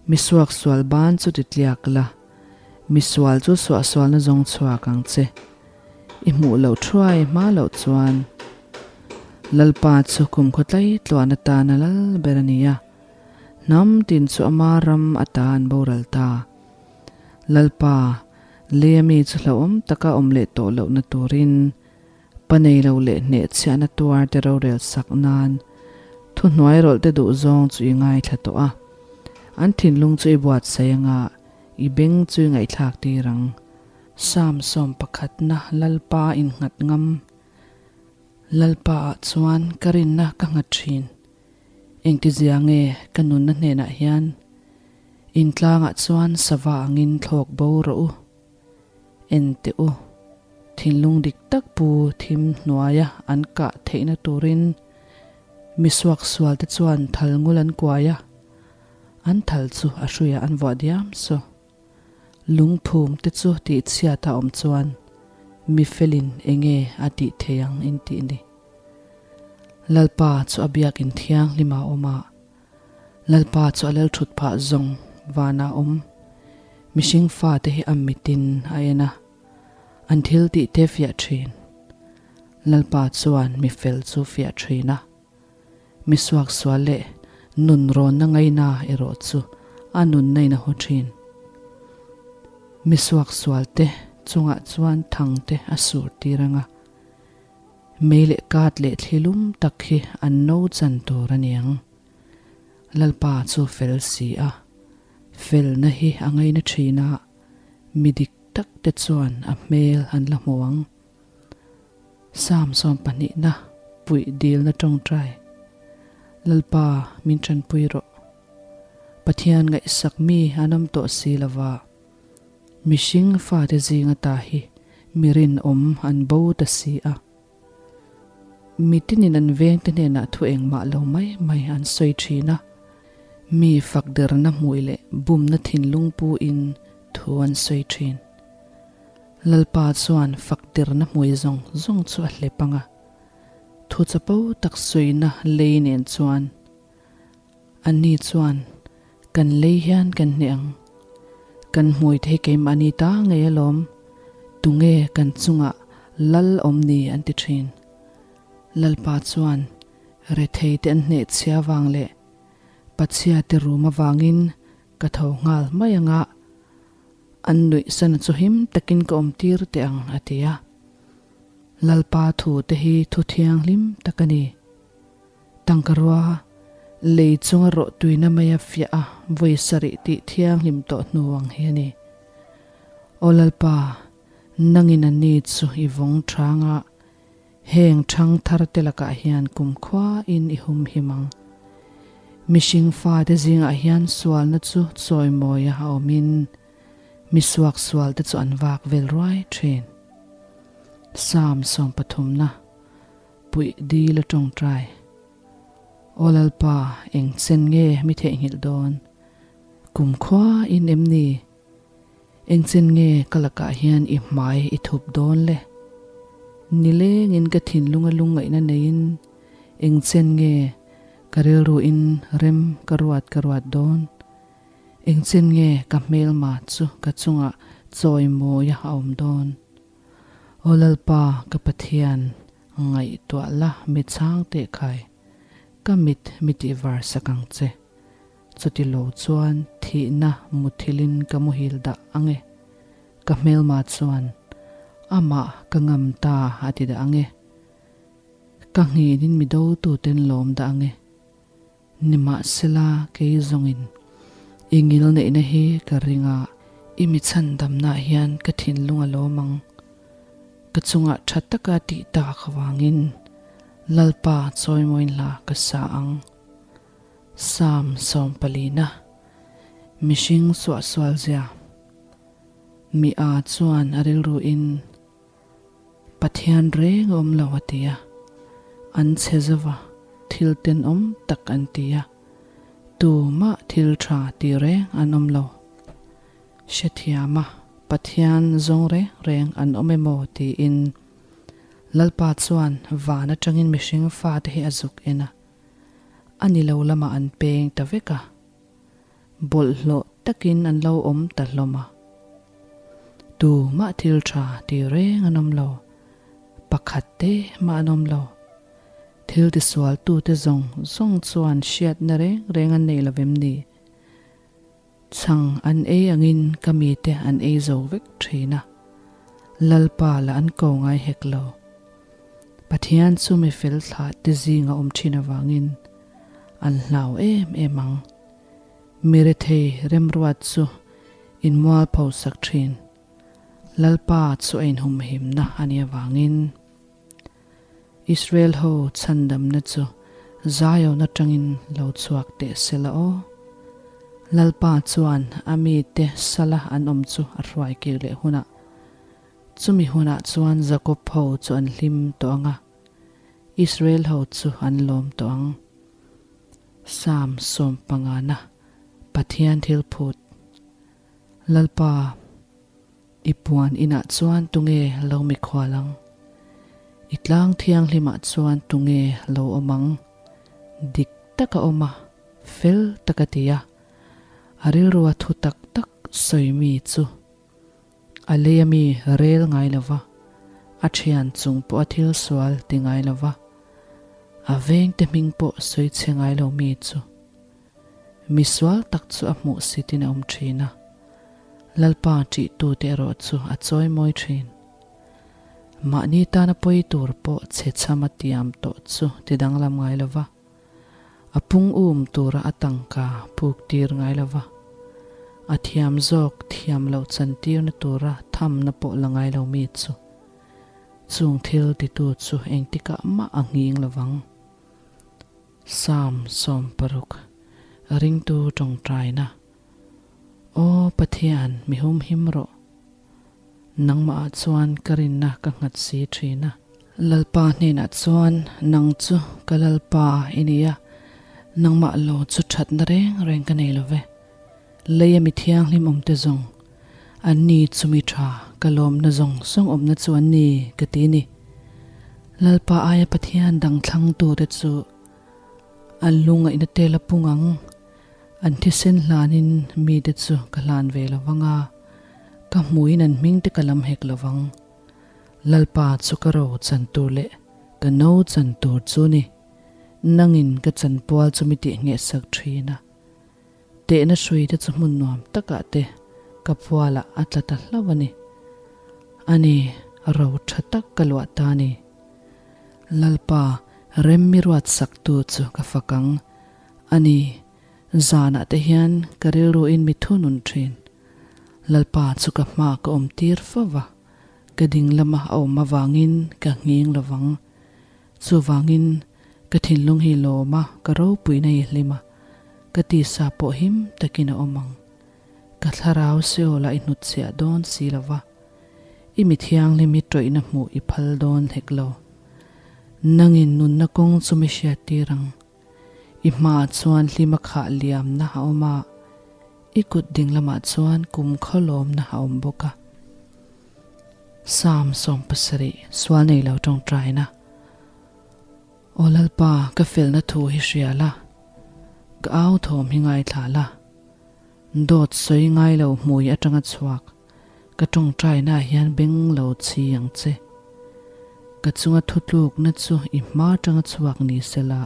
Mi suaksual ban chu ti tliak la, mi sual chu suahsualna zawng chhuak ang che. I hmuh loh thuai hma loh chuan Lalpa chu kumkhaw tlai tluan atan a lal ber a ni a, hnam tin chu ama ram ata an boral ta. Lalpa, leia mi chu hlauhawm taka awm leh tawh lohna turin Pa nei lo leh hnehchhiahna tuar te rorel sak nan thuhnuai rawlh te duh zawng chu i ngaithla tawh a, an thinlung chu i buatsaih anga i beng chu i ngaihthlak tir ang. Psalm 11 Lalpa innghat ngam Lalpa ah chuan ka rinna ka nghat thin. Engtizia nge ka nunna hnenah hian? In tlangah chuan sava angin thlawk bo rawh u. En teh u, thinlung dik tak pu thim hnuaia an kah theihna turin mi suaksual te chuan thal ngul an kuai a, an thal chu a hruiah an vuah diam saw. Lungphum te chu tihchhiat a awm chuan mi felin enge a tih thei ang in tih ni. Lalpa chu a biakin thianghlim a awm a, Lalpa chu a lalthut phah zawng vanah a awm. Mihring fate hi a mitin a en a, an thil tih te fiah thin. Lalpa chuan mi fel chu fiah thin a, mi suaksual leh nun rawnna ngaina erawh chu a nunna in a haw thin. Mi suaksual te chungah chuan thang te a sur tir ang a, Mei leh kat leh thli lum tak hi an no chan tur a niang. Lalpa chu fel si a, felna hi a ngaina thin a, mi dik tak te chuan a hmel an la hmu ang. Psalm sawmpahnihna puih dilna tawngtai. Lalpa min tanpui rawh. Pathian ngaihsak mi an awm tawh si lova. Mihring fate zinga ta hi mi rinawm an bo ta si a. Mi tinin an vengte hnenah thu engmah lo mai mai an sawi thin a, mi fakderna hmui leh bumna thinlung puin thu an sawi thin. Lalpa chuan fakderna hmui zawng zawng chu a hlep ang a, thu chapo tak sawina lei nen chuan Anni chuan, Kan lei hian kan hneh ang. Kan hmui thei keimahni ta ngei alawm, tunge kan chungah lal awm ni an ti thin. Lalpa chuan, Rethei te an hneh chhia vang leh Pachhia te rum avangin ka tho nghal mai anga an nuih sana chu him takin ka awm tir teh ang a ti a. Lalpa thu te hi thu thianghlim tak a ni. Tangkarua, lei chunga rawh tuina maia fiah a vawi sarih tih thianghlim tawh hnu ang hi a ni. Aw Lalpa, nangin a ni chu i vawng thang a, heng thang thar te lakah hian kumkhuain i humhim ang. Mihring fate zingah hian sualna chu chawimawia a awmin, mi suaksualte chu an vak vel ruai thin. Psalm sawmpathumna. Puih dil a tawngtai. Aw Lalpa, eng chen nge mi theihnghilh dawn? Kum khua in em ni? Eng chen nge ka lakah hian i hmai i thup dawn le? Nilengin ka thinlunga lungngaihna neiin eng chen nge ka rilruin rem ka ruat ka ruat dawn? Eng chen nge ka hmelma chu ka chungah chawimawi a awm dawn? Aw Lalpa ka Pathian, ngaihtuah la mi chhang teh khai, ka mit mi tih var sak ang che. Chuti lo chuan thihna muthilin ka muhil dah ang e. Ka hmelma chuan, Amah ka ngam ta a ti dah ang e. Ka nghinin mi dotuten lawm dah ang e. Nimahsela kei zawngin i ngilneihna hi ka ring a, i mi chhandamnaah hian ka thinlung a lawm ang. Ka chungah tha taka tih tak avangin Lalpa chawimawiin hla ka sa ang. Psalm sawmpalina, Mihring suahsualzia, Mi a chuan a rilruin, Pathian reng a awm lo a ti a, an chhe zova thil tenawm tak an ti a, tumah thil tha ti reng an awm lo. Hrethiama Pathian zawng reng reng an awm emaw tiin Lalpa chuan van atangin mihring fate hi a zuk en a, a ni lo lamah an peng ta vek a. Bawlhhlawh takin an lo awm ta hlawm a. Tu mah thil tha ti reng an awm lo, pakhat te mah an awm lo. Thil tisual tute zawng zawng chuan hriatna reng reng an nei lo vem ni? Chhang an ei angin ka mite an ei zo vek thin a, Lalpa lah an ko ngai hek lo. Pathian chu mi fel thlah te zinga awm thin avangin an hlau em em ang. Mi rethei remruat chu in mualpho sak thin. Lalpa chu a inhumhimna a nih avangin Israel ho chhandamna chu Zion atangin lo chhuak teh se la aw. Lalpa chuan a mite sala an awm chu a hruai kir leh hunah, chumi hunah chuan Jakob ho chu an hlim tawh ang a, Israel ho chu an lawm tawh ang. Psalm sawmpangana Pathian thil phut. Lalpa, i puan inah chuan tunge lo mikhual ang? I tlang thianghlimah chuan tunge lo awm ang? Dik taka awm a, fel taka ti a, a rilrua thu tak tak sawi mi chu a lei a mi rel ngai lo va, a thian chung pawh a thil sual ti ngai lo va, a vengte hming pawh sawi chhe ngai lo mi chu. Mi sual tak chu a hmuh sitin a awm thin a, Lalpa ṭihtute erawh chu a chawi mawi thin. Mahni tana pawi tur pawh chhe chham a tiam tawh chu ti danglam ngai lo va, a pung um tura a tangka puk tir ngai lo va, a thiam zawk thiam loh chantirna tura thamna pawh la ngai lo mi chu, chung thil titu chu engtikah mah a nghing lo vang. Psalm 60, Ringtu tawngtaina, Aw Pathian, mi humhim rawh. Nangmahah chuan ka rinna ka nghat si thin a. Lalpa hnenah chuan, Nang chu ka Lalpa i ni a, nangmah lo chu thatna reng reng ka nei lo ve. Leia mi thianghlim awmte zawng, an ni chu mi tha, ka lawmna zawng zawng awmna chu an ni, ka ti ni. Lalpa aia Pathian dang thlangtute chu an lungaihna tel a pung ang, an thisen hlanin mite chu ka hlan ve lo vang a, ka hmuin an hmingte ka lam hek lo vang. Lalpa chu ka ro chan tur leh ka no chan tur chu ni, nangin ka chanpual chu mi tihnghehsak thin a. Tehna hrui te chu hmun nuam takah te ka pualah a tla ta hlauh a ni. Ani, ro tha tak ka luah ta a ni. Lalpa, rem mi ruat saktu chu ka fak ang. Ani, zanah te hian ka rilruin mi thunun thin. Lalpa chu ka hma ka awm tir fo va, ka ding lama a awm avangin ka nghing lovang. Chuvangin, ka thinlung hi lawm a, ka ropuina hi hlim a, ka tisa pawh him takin a awm ang. Ka thlarau Seol-a i hnutchhiah dawn si lo va, i mi thianghlim hi tawihna hmuh i phal dawn hlek lo. Nangin nunna kawng chu mi hriattir ang. I hmaah chuan hlima khah liamna a awm a, i kut ding lamah chuan kum khawlawmna a awm bawk a. Psalm 70, Sual nei lo tawngtaina. Aw Lalpa, ka felna thu hi hria la, ka au thawm hi ngaithla la. Dawt sawi ngai lo hmui atanga chhuak, ka tawngtaina hian beng lo chhi ang che. Ka chunga thutlukna chu i hma atanga chhuak ni sela,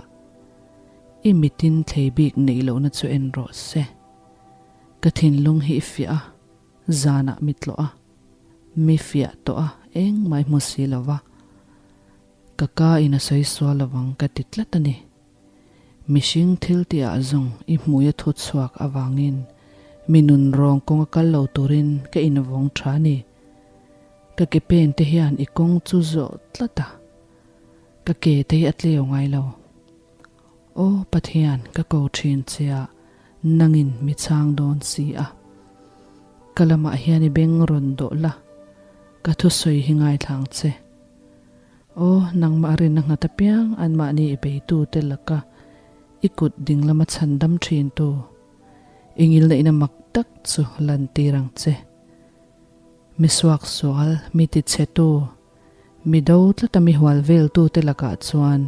i mitin thlei bik neih lohna chu en rawh se. Ka thinlung hi i fiah a, zanah mi tlawh a, mi fiah tawh a, engmah i hmu si lo va. Ka ka in a sawi sual lovang ka ti tlat a ni. Mihring thil tihah zawng i hmui a thu chhuak avangin mi nun rawng kawng a kal lo turin ka invawng tha a ni. Ka ke pen te hian i kawng chu zawh tlat a, ka ke te hi a tleu ngai lo. Aw Pathian ka ko thin che a, nangin mi chhang dawn si a. Ka lamah hian i beng rawn dawh la, ka thusawi hi ngaithlang che. Aw, nangmah rinna nghat apiang anmahni i beitute laka i kut ding lama chhandam thintu i ngilneihna mak tak chu lantir ang che. Mi suaksual, mi tichhetu, mi do tlata mi hual veltute lakah chuan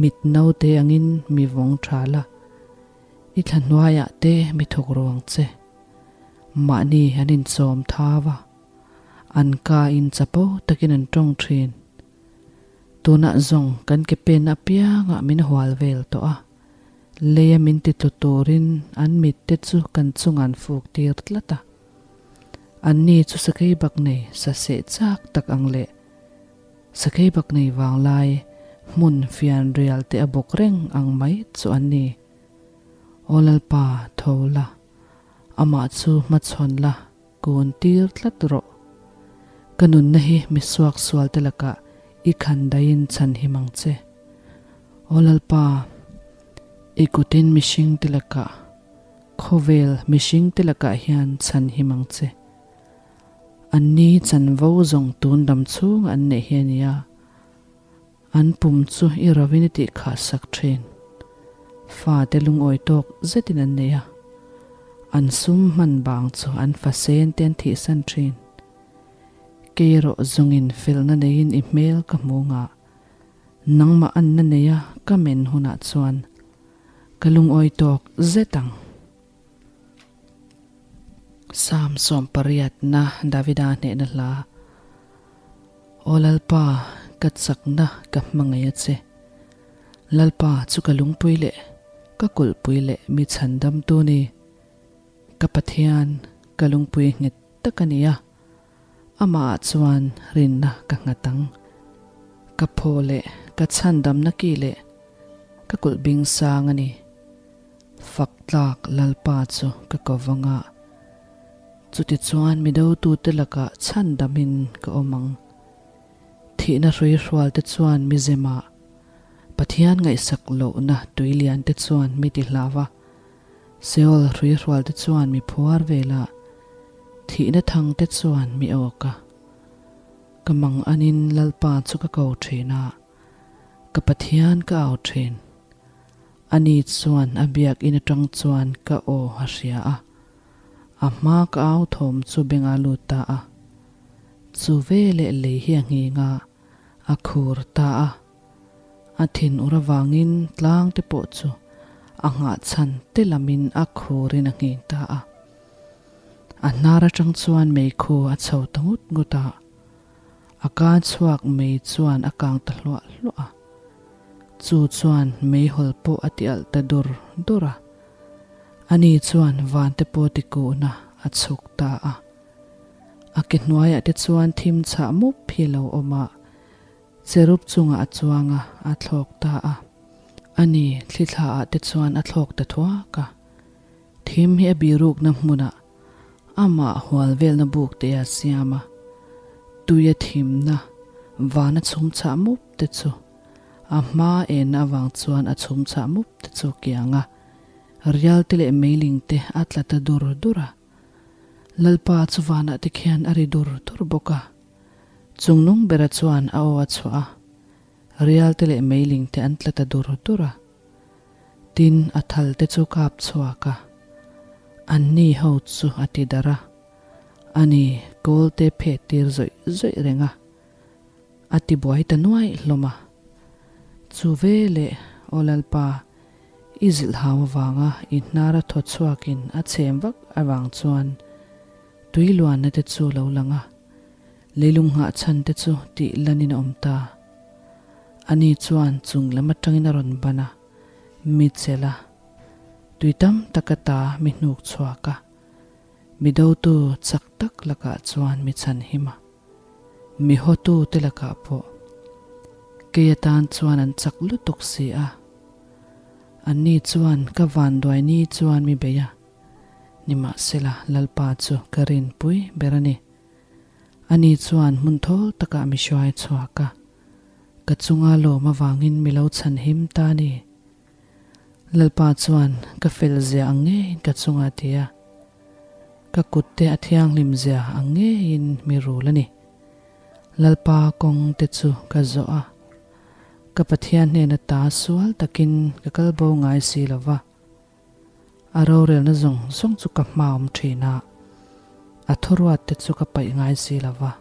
mit naute angin mi vawng tha la, i thla hnuaiah te mi thawk ru ang che. Mahni an inchawm thau a. An ka in chapo takin an tawng thin. Tunah zawng kan ke pen apiangah min hual vel tawh a, leia min ti tlu turin an mit te chu kan chungah an fuk tir tlat a. Anni chu sakei bak nei sa seh chak tak ang leh sakei bak nei vanglai hmun fian rial te a bawk reng ang mai chu an ni. Aw Lalpa, tho la, amah chu hmachhawn la. Kun tir tlat rawh. Ka nunna hi mi suak sual te lakah i khan daihin chhan him ang che. Aw Lalpa, i kutin mihring te lakah Khawvel mihringte lakah hian chhan him ang che. Anni chanvo zawng tun dam chhunga an neih hi a nia. An pum chu i rovin i tih khah sak thin. Fate lungawi tawk zetin an nei a. An sum hman bang chu an fa sen te an thihsan thin. Kei erawh zawngin felna neiin i hmel ka hmu ngah. Nangmah anna neia ka men hunah chuan ka lungawi tawk zet ang. Psalm 80 na Davida hnehna hla. Aw Lalpa, ka chakna ka hmangaih a che. Lalpa chu ka lungpui leh ka kulhpui leh mi chhandamtu ni. Ka Pathian, ka lungpui nghet tak a ni a, amahah chuan rinna ka nghat ang. Ka phaw leh ka chhandamna ki leh ka kulh bing sang a ni. Fak tlak Lalpa chu ka ko vang a, chutichuan mi dotute lakah chhandamin ka awm ang. Thihna hrui hrualte chuan mi zemah, Pathian ngaihsak lohna tui liante chuan mi ti hlau a, Seol hrui hrualte chuan mi phuar vel a, thihna thangte chuan mi awk a. Ka mang anin Lalpa chu ka ko thin a, ka Pathian ka au thin. Ani chuan a biakinn atang chuan ka aw a hria a, a hma ka au thawm chu beng a lut ta a. Chu veleh lei hi a nghing a, a khur ta a. A thin ur avangin tlang te pawh chu a nghah chhan te lamin a khurin a nghing ta a. A hnar atang chuan meikhu a chho ta ngut ngut a, a ka chhuak mei chuan a kang ta hluah hluah a. Chu chuan meihawl pawh a ti alh ta dur dur a. Ani chuan van te pawh ti kuhna a chhuk ta a. A ke hnuaiah te chuan thim chhah mup hi a lo awm a. Cherub chungah a chuang a, a thlawk ta a. Ani, thlithla ah te chuan a thlawk ta thuak a. Thim hi a birukna hmunah amah hual velna buk te a siam a. Tuia thimna vana chhum chhah mup te chu a hma enna avang chuan a chhum chhah mup te chu kiang a, rial te leh meiling te a tla ta dur dur a. Lalpa chu vanah te khian a ri dur dur bawk a. Chungnung bera chuan a aw a chhuah a, rial te leh meiling te an tla ta dur dur a. Tin, a thal te chu kap chhuak a, anni ho chu a ti darh a, ani kawl te phet tir zawih zawih reng a, a ti buai ta nuaih hlawm a. Chu veleh, Aw Lalpa, i zilh hau avanga i hnara thaw chhuakin a chhem vak avang chuan tui luanna te chu lo lang a, leilung nghah chhan te chu tih lanin a awm ta. Ani chuan chung lam atangin a rawn ban a, mi chelh a, tui tam tak ata mi hnuk chhuak a, mi dotu chak tak lakah chuan mi chhan him a, mi hawtu te lakah pawh kei atan chuan an chak lutuk si a. Anni chuan ka vanduai ni chuan mi bei a. Nimahsela, Lalpa chu ka rinpui ber a ni. Ani chuan hmun thawl takah mi hruai chhuak a, ka chunga lawm avangin mi lo chhan him ta a ni. Lalpa chuan ka fel zia ang ngeiin ka chunga ti a, ka kutte a thianghlim zia ang ngeiin mi rul a ni. Lalpa kawng te chu ka zawh a, ka Pathian hnena ta sual takin ka kal bo ngai si lo va. A rorelna zawng zawng chu ka hma awm thin a, a thuruat te chu ka paih ngai si lo va.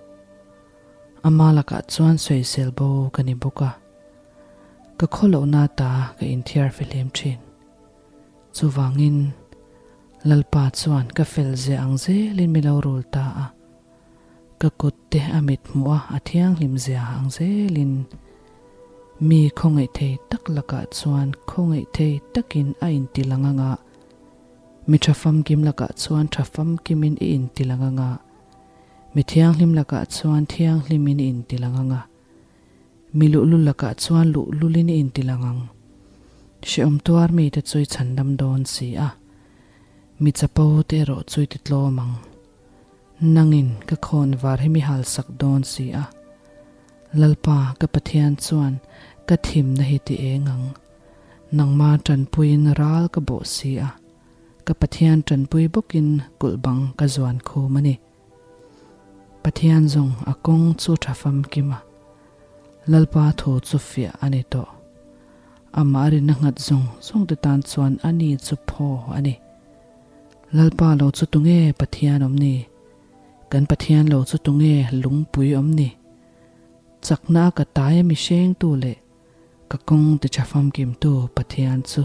Ama lakah chuan sawisel bo ka ni bawk a, ka khawlohna ta ka inthiar fihlim thin. Chuvangin, Lalpa chuan ka fel zia ang zelin mi lo rul ta a, ka kut te a mit hmuh a, a thianghlim zia ang zelin mi khawngaih thei tak lakah chuan khawngaih thei takin a inti lang ang a, mi tha famkim lakah chuan tha famkimin i inti lang ang a, mi thianghlim lakah chuan thianghlimin i inti lang ang a, mi luhlul lakah chuan luhlulin i inti lang ang. Hrehawm tuar mite chu i chhandam dawn si a, mi chapo te erawh chu i ti tlawm ang. Nangin ka khawn var hi mi hal sak dawn si a. Lalpa ka Pathian chuan ka thimna hi ti eng ang. Nangma tanpuiin ral ka bawh si a. Ka Pathian tanpui bawkin kulh bang ka zuan khum a ni. Pathian zawng a kawng chu tha famkim a, Lalpa thu chu fiah a ni tawh. Amah rinna nghat zawng zawng te tan chuan a ni chu phaw a ni. Lalpa lo chu tunge Pathian awm ni? Kan Pathian lo chu tunge lungpui awm ni? Chakna a ka tai a mihringtu leh ka kawng ti tha famkimtu Pathian chu.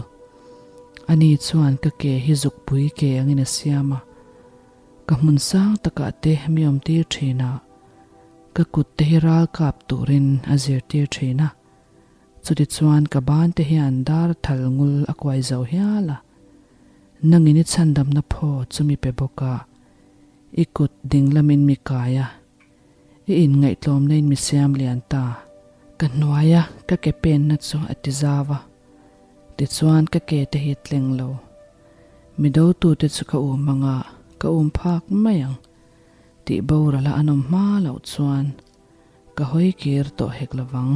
Ani chuan ka ke hi zukpui ke angin a siam a, ka hmun sang takah te mi awmtir thin a, ka kut te hi ral kap turin a zirtir thin a. Chutichuan ka ban te hian dar thal ngul a kuai zo hial a, nangin i chhandamna phaw chu mi pe bawk a, i kut dinglamin mi kai a. I inngaihtlawmna in mi siam lian ta. Ka hnuaia ka ke penna chu a ti zau a, tichuan ka ke te hi tleng lo. Mi dotute chu ka um anga ka um phak mai ang tih boral a an awm hma loh chuan ka hawi kir tawh hek lovang.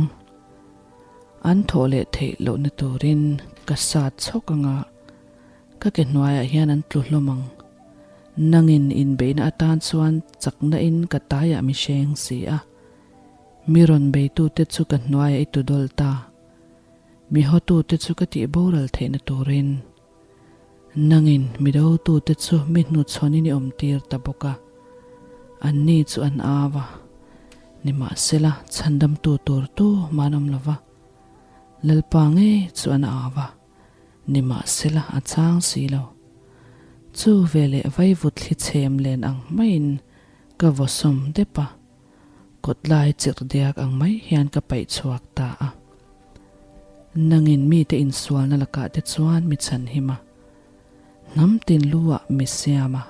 An thawh leh theih lohna turin ka sat chhawk anga Ka ke hnuaiah hian an tlu hlawm ang. Nangin inbeihna atan chuan chakna in ka taiah mi hreng si a. Mi rawn beitute chu ka hnuaiah i tu dawl ta. Mi hawtute chu ka tih boral theihna turin. Nangin mi dotute chu mi hnuchhawnin i awmtir ta bawk a. Anni chu an au a. Nimahsela, chhandamtu tur tu man awm lo va. Lalpa ngei chu an au a. Nimahsela a chang si lo. Chu veleh vaivut thli chhem len ang maiin ka vaw sawm dep a, kawt lai chirh diak ang mai hian ka paih chhuak ta a. Nangin mite insualna lakah te chuan mi chhanhim a, hnam tin lu ah mi siam a,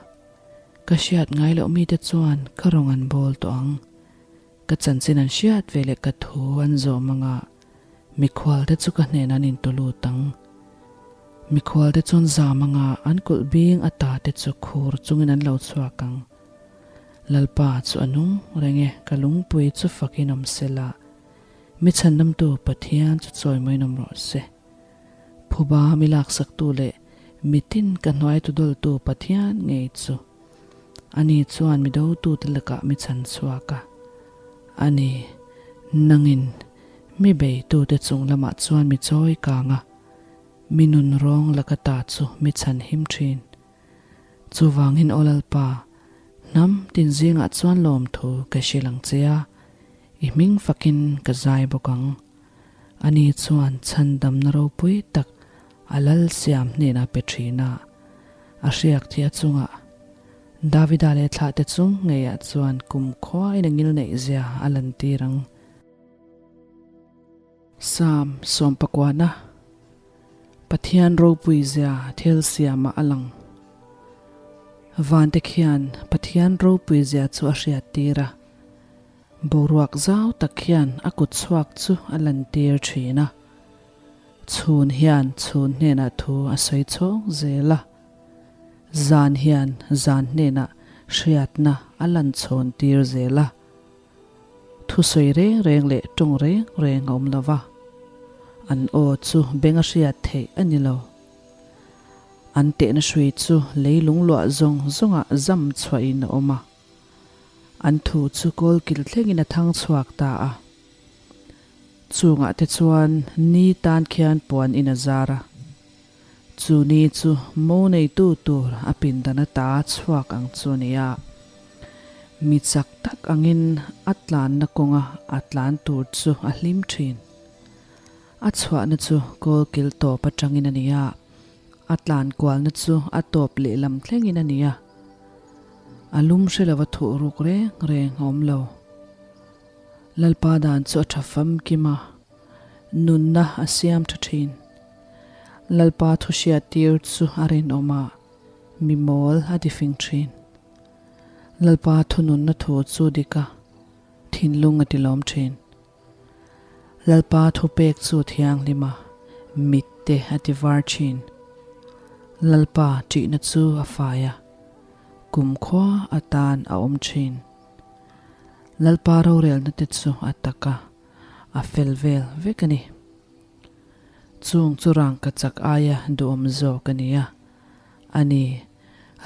ka hriat ngai loh mite chuan ka rawng an bawl tawh ang. Ka chanchin an hriat veleh ka thu an zawm anga Mikhualte chu ka hnenah an intulut ang. Mikhualte chuan zam anga an kulh bing ata te chu khur chungin an lo chhuak ang. Lalpa chu a nung reng e, ka lungpui chu fakin awm sela, mi chhandamtu Pathian chu chawimawiin awm rawh se. Phuba mi laksaktu leh mitin ka hnuai tudawltu Pathian ngei chu. Ani chuan mi dotute lakah mi chhan chhuak a. Ani, nangin mi beitute chung lamah chuan mi chawi kang a, mi nun rawng laka ta chu mi chhan him thin. Chuvangin Aw Lalpa, hnam tin zingah chuan lawmthu ka hrilh ang che a, i hming fakin ka zai bawk ang. Ani chuan chhandamna ropui tak a lal siam hnenah pe thin a, a hriak thi a chungah Davida leh thlahte chung ngeiah chuan kum khuain a ngil neih zia a lantir ang. Psalm sawmpakuana Pathian ropui zia thil siamah a lang. Vante khian Pathian ropui zia chu a hriattir a. Boruak zau tak hian a kut chhuak chu a lantir thin a. Chhun hian chhun hnenah thu a sawi chhawng zel a. Zan hian zan hnenah hriatna a lan chhawn tir zel a. Thusawi reng reng leh tawng reng reng a awm lo va. An aw chu beng a hriat theih a ni lo. An tehna hrui chu leilung luah zawng zawngah zam chhuahin a awm a. An thu chu kawlkil thlengin a thang chhuak ta a. Chungah te chuan ni tan khian puan in a zar a. Chu ni chu mo neitu tur a pindan ata chhuak ang chu a ni a. Mi chak tak angin a tlanna kawnga a tlan tur chu a hlim thin. A chhuahna chu kawlkil tawp atangin a ni a. A tlan kualna chu a tawp lehlam thlengin a ni a. A lum hre lova thuh ruk reng reng a awm lo. Lalpa dan chu a tha famkim a, nunna a siam tha thin. Lalpa thu hriattir chu a rinawm a, mi mawl a tifing thin. Lalpa thununna thu chu dik a, thinlung a tilawm thin. Lalpa thupek chu thianghlim a, mit te a ti var thin. Lalpa ṭihna chu a fai a, kumkhua atan a awm thin. Lalpa rorelna te chu a tak a, a fel vel vek a ni. Chung chu rangkachak aia duhawm zawk a ni a. A ni,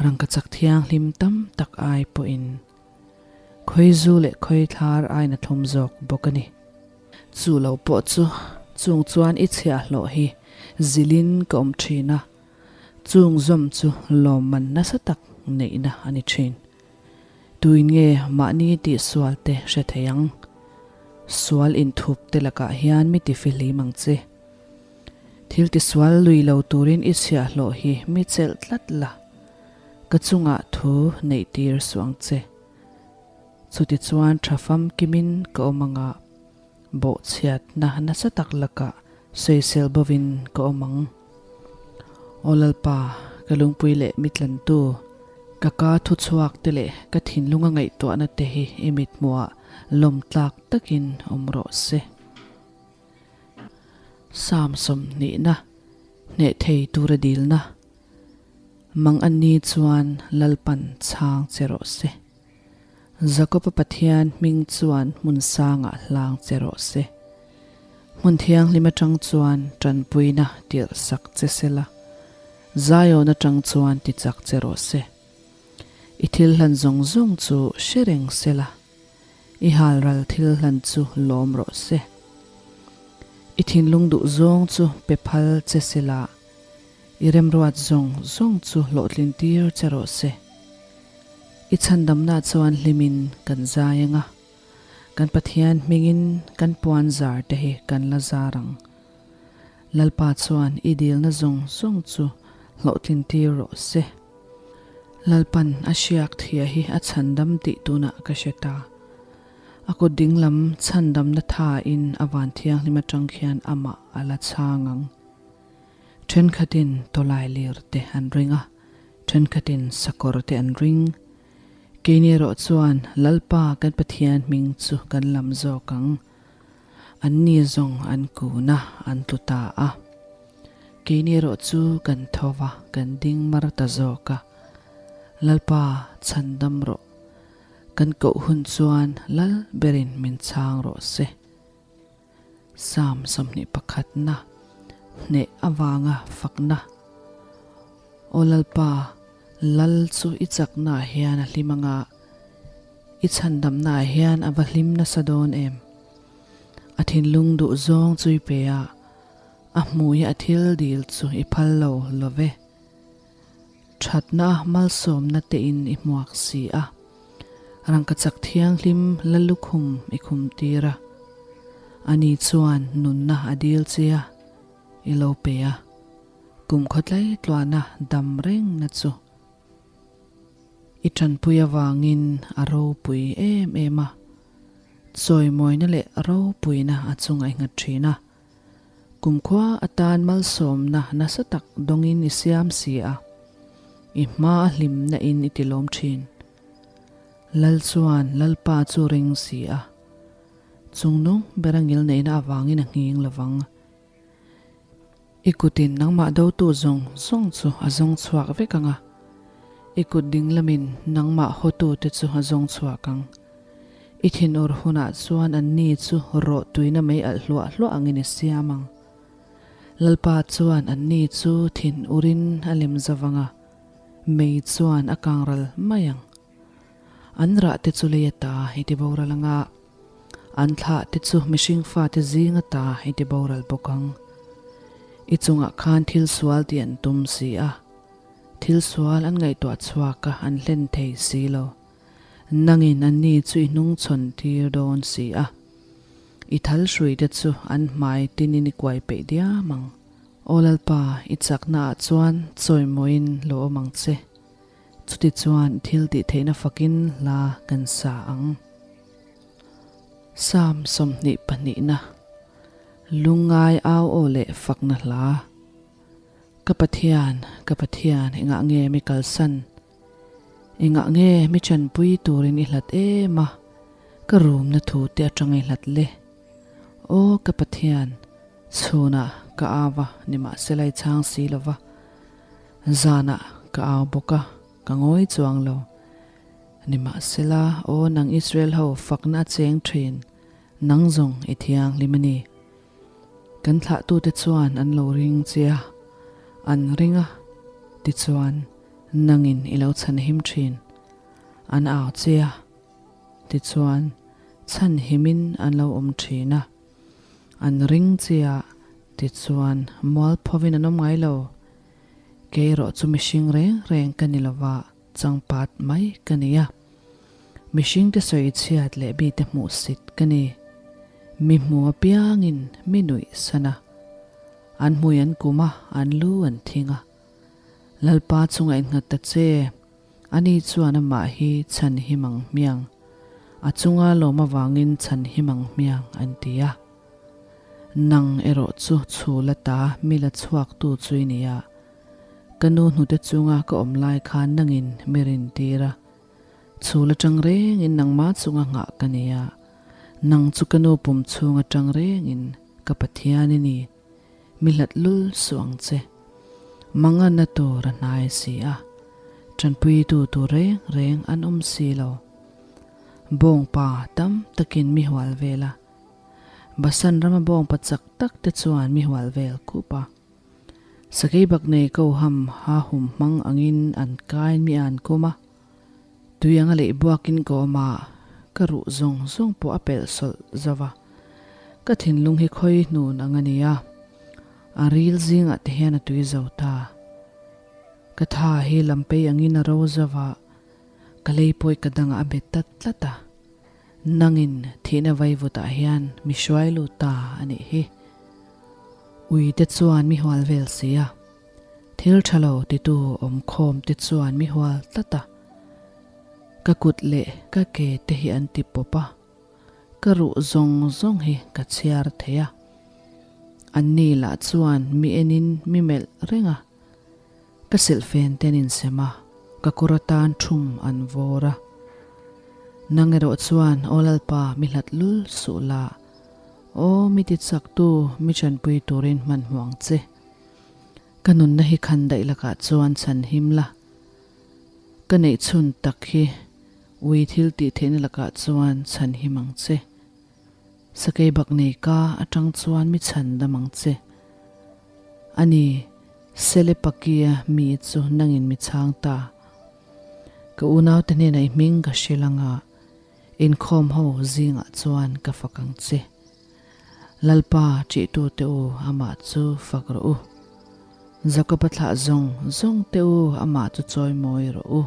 rangkachak thianghlim tam tak ai pawhin khawizu leh khawithlar aina thlum zawk bawk a ni. Chu lo pawh chu chung chuan i chhiahhlawh hi zilin ka awm thin a, chung zawm chu lawmman nasa tak neihna a ni thin. Tuin nge mahni tihsual te hre thei ang? Sual inthup te lakah hian mi tifihlim ang che. Thil tisual lui lo turin i chhiahhlawh hi mi chelh tlat la, ka chungah thu neih tir suh ang che. Chutichuan tha famkimin ka awm anga bawhchhiatna nasa tak lakah sawisel bovin ka awm ang. Aw Lalpa, ka lungpui leh mi tlantu, ka ka thuchhuak te leh ka thinlunga ngaihtuahna te hi i mithmuhah lawmtlak takin awm rawh se. Psalm sawmhnihna, hneh thei tura dilna, Mang anni chuan Lalpan chhang che rawh se. Jakob-a Pathian hming chuan hmun sangah hlang che rawh se. Hmun thianghlim atang chuan tanpuina tirh sak che se la, Zion atang chuan ti chak che rawh se. I thil hlan zawng zawng chu hre reng se la, I halral thil hlan chu lawm rawh se. I thinlung duh zawng chu pe phal che se la, I remruat zawng zawng chu hlawhtlin tir che rawh se. I chhandamna chuan hlimin kan zai ang a, kan Pathian hmingin kan puan zar te hi kan la zar ang. Lalpa chuan i dilna zawng zawng chu hlawhtlin tir rawh se. Lalpan a hriak thia hi a chhandam tih tunah ka hre ta. A kut dinglam chhandamna thain a van thianghlim atang khian amah a la chhang ang. Thenkhatin tawlai lir te an ring a, thenkhatin sakawr te an ring. Keini erawh chuan Lalpa kan Pathian hming chu kan lam zawk ang. Anni zawng an kun a, an tlu ta a. Keini erawh chu kan tho va, kan ding mar ta zawk a. Lalpa chhandam rawh. Kan koh hun chuan Lal berin min chhang rawh se. Psalm 21 na, hneh avanga fakna. Aw Lalpa, Lal chu i chaknaah hian a hlim anga, i chhandamnaah hian a va hlim nasa dawn em? A thinlung duh zawng chu i pe a, a hmuia a thil dil chu i phal lo lo ve. Thatna malsawmna tein i hmuak si a, rangkachak thianghlim la lukhum i khum tir a. Ani chuan nunna a dil che a, i lo pe a. Kum khawtlai tluana dam rengna chu i tanpui avangin a ropui em em a, chawimawina leh ropuina a chunga i nghat thin a. Kumkhua atan malsawmna nasa tak dawngin i siam si a, i hma a hlimna in i tilawm thin. Lal chuan Lalpa chu ring si a, chungnung ber a ngilneihna avangin a nghing lovang. I kutin nangmah dotu zawng zawng chu a zawng chhuak vek ang a, i kut dinglamin nangmah hawtute chu a zawng chhuak ang. I thinur hunah chuan anni chu rawh tuina mei alh hluah hluah angin i siam ang. Lalpa chuan anni chu thinurin a lem zavang a, mei chuan a kangral mai ang. An rah te chu lei ata i ti boral ang a, an thlah te chu mihring fate zing ata i ti boral bawk ang. I chungah khan thil sual tih an tum si a, thil sual an ngaihtuah chhuak a an hlen thei si lo. Nangin anni chu i hnungchhawn tir dawn si a, i thal hrui te chu an hmai tinin i kuai peih diam ang. Aw Lalpa, i chaknaah chuan chawimawiin lo awm ang che. Chutichuan thil tih theihna fakin hla kan sa ang. Psalm 22 na, Lungngai au aw leh fakna hla. Ka Pathian, ka Pathian, engah nge mi kalsan? Engah nge mi chanpui turin i hlat em a, ka rumna thu te atang i hlat le? Aw ka Pathian, chhunah ka au a, nimahsela i chhang si lo va. Zanah ka au bawk a, ka ngawi chuang lo. Nimahsela, aw nang Israel ho fakna a cheng thin, nang zawng i thianghlim a ni. Kan thlahtute chuan an lo ring che a, an ring a, tichuan. Nangin i lo chhanhim thin. An au che a. Tichuan, chhanhimin an lo awm thin a. An ring che a, tichuan mualphovin an awm ngai lo. Kei erawh chu mihring reng reng ka ni lova, changpat mai ka ni a. Mihringte sawi chhiat leh mite hmuhsit ka ni. Mi hmu apiangin mi nuih san a. An hmui an kum a, an lu an thing a. Lalpa chunga innghat ta che, ani chuan amah hi chhan him ang hmiang, a chunga lawm avangin chhan him ang hmiang an ti a. Nang erawh chu chhul ata mi la chhuaktu chu i ni a, ka nu hnute chunga ka awm lai khan nangin mi rintir a, chhul atang rengin nangmah chunga nghah ka ni a, nang chu ka nu pum chhung atang rengin ka Pathian i ni. Mi hlat lul suh ang che. Manganna tur a hnai si a, tanpuitu tur reng reng an awm si lo. Bawngpa tam takin mi hual vel a, Basan rama bawngpa chak tak te chuan mi hual vel khup a. Sakei bak nei ko ham ha hum hmang angin an kain mi an kum a, tui anga leih buakin ka awm a, ka ruh zawng zawng pawh a pelh sawlh zo va. Ka thinlung hi khawi hnun ang a ni a, a ril zingah te hian a tui zo ta. Ka tha hi lampei angin a ro zo va, ka lei pawi ka dangah a bet tlat tlat a. Nangin thihna vaivutah hian mi hruai lut ta a nih hi. Ui te chuan mi hual vel si a, thil tha lo titu awm khawm te chuan mi hual tlat a. Ka kut leh ka ke te hi an ti pawp a. Ka ruh zawng zawng hi ka chhiar thei a, anni lah chuan mi enin mi melh reng a, ka silhfen ten insem a, ka kawr atan thum an vawr a. Nang erawh chuan aw Lalpa mi hlat lul suh la, aw mi ti chaktu mi chanpui turin hmanhmawh ang che. Ka nunna hi khan daih lakah chuan chhan him la, ka neih chhun tak hi Ui thil tih theihna lakah chuan chhan him ang che. Sakei bak nei ka atang chuan mi chhan dam ang che. A ni, Sele Pakia mi chu nangin mi chhang ta. Ka unaute hnenah i hming ka hrilh anga inkhawm ho zingah chuan ka fak ang che. Lalpa ṭihtute u amah chu fak rawh u. Jakoba thlah zawng zawng te u amah chu chawimawi rawh u.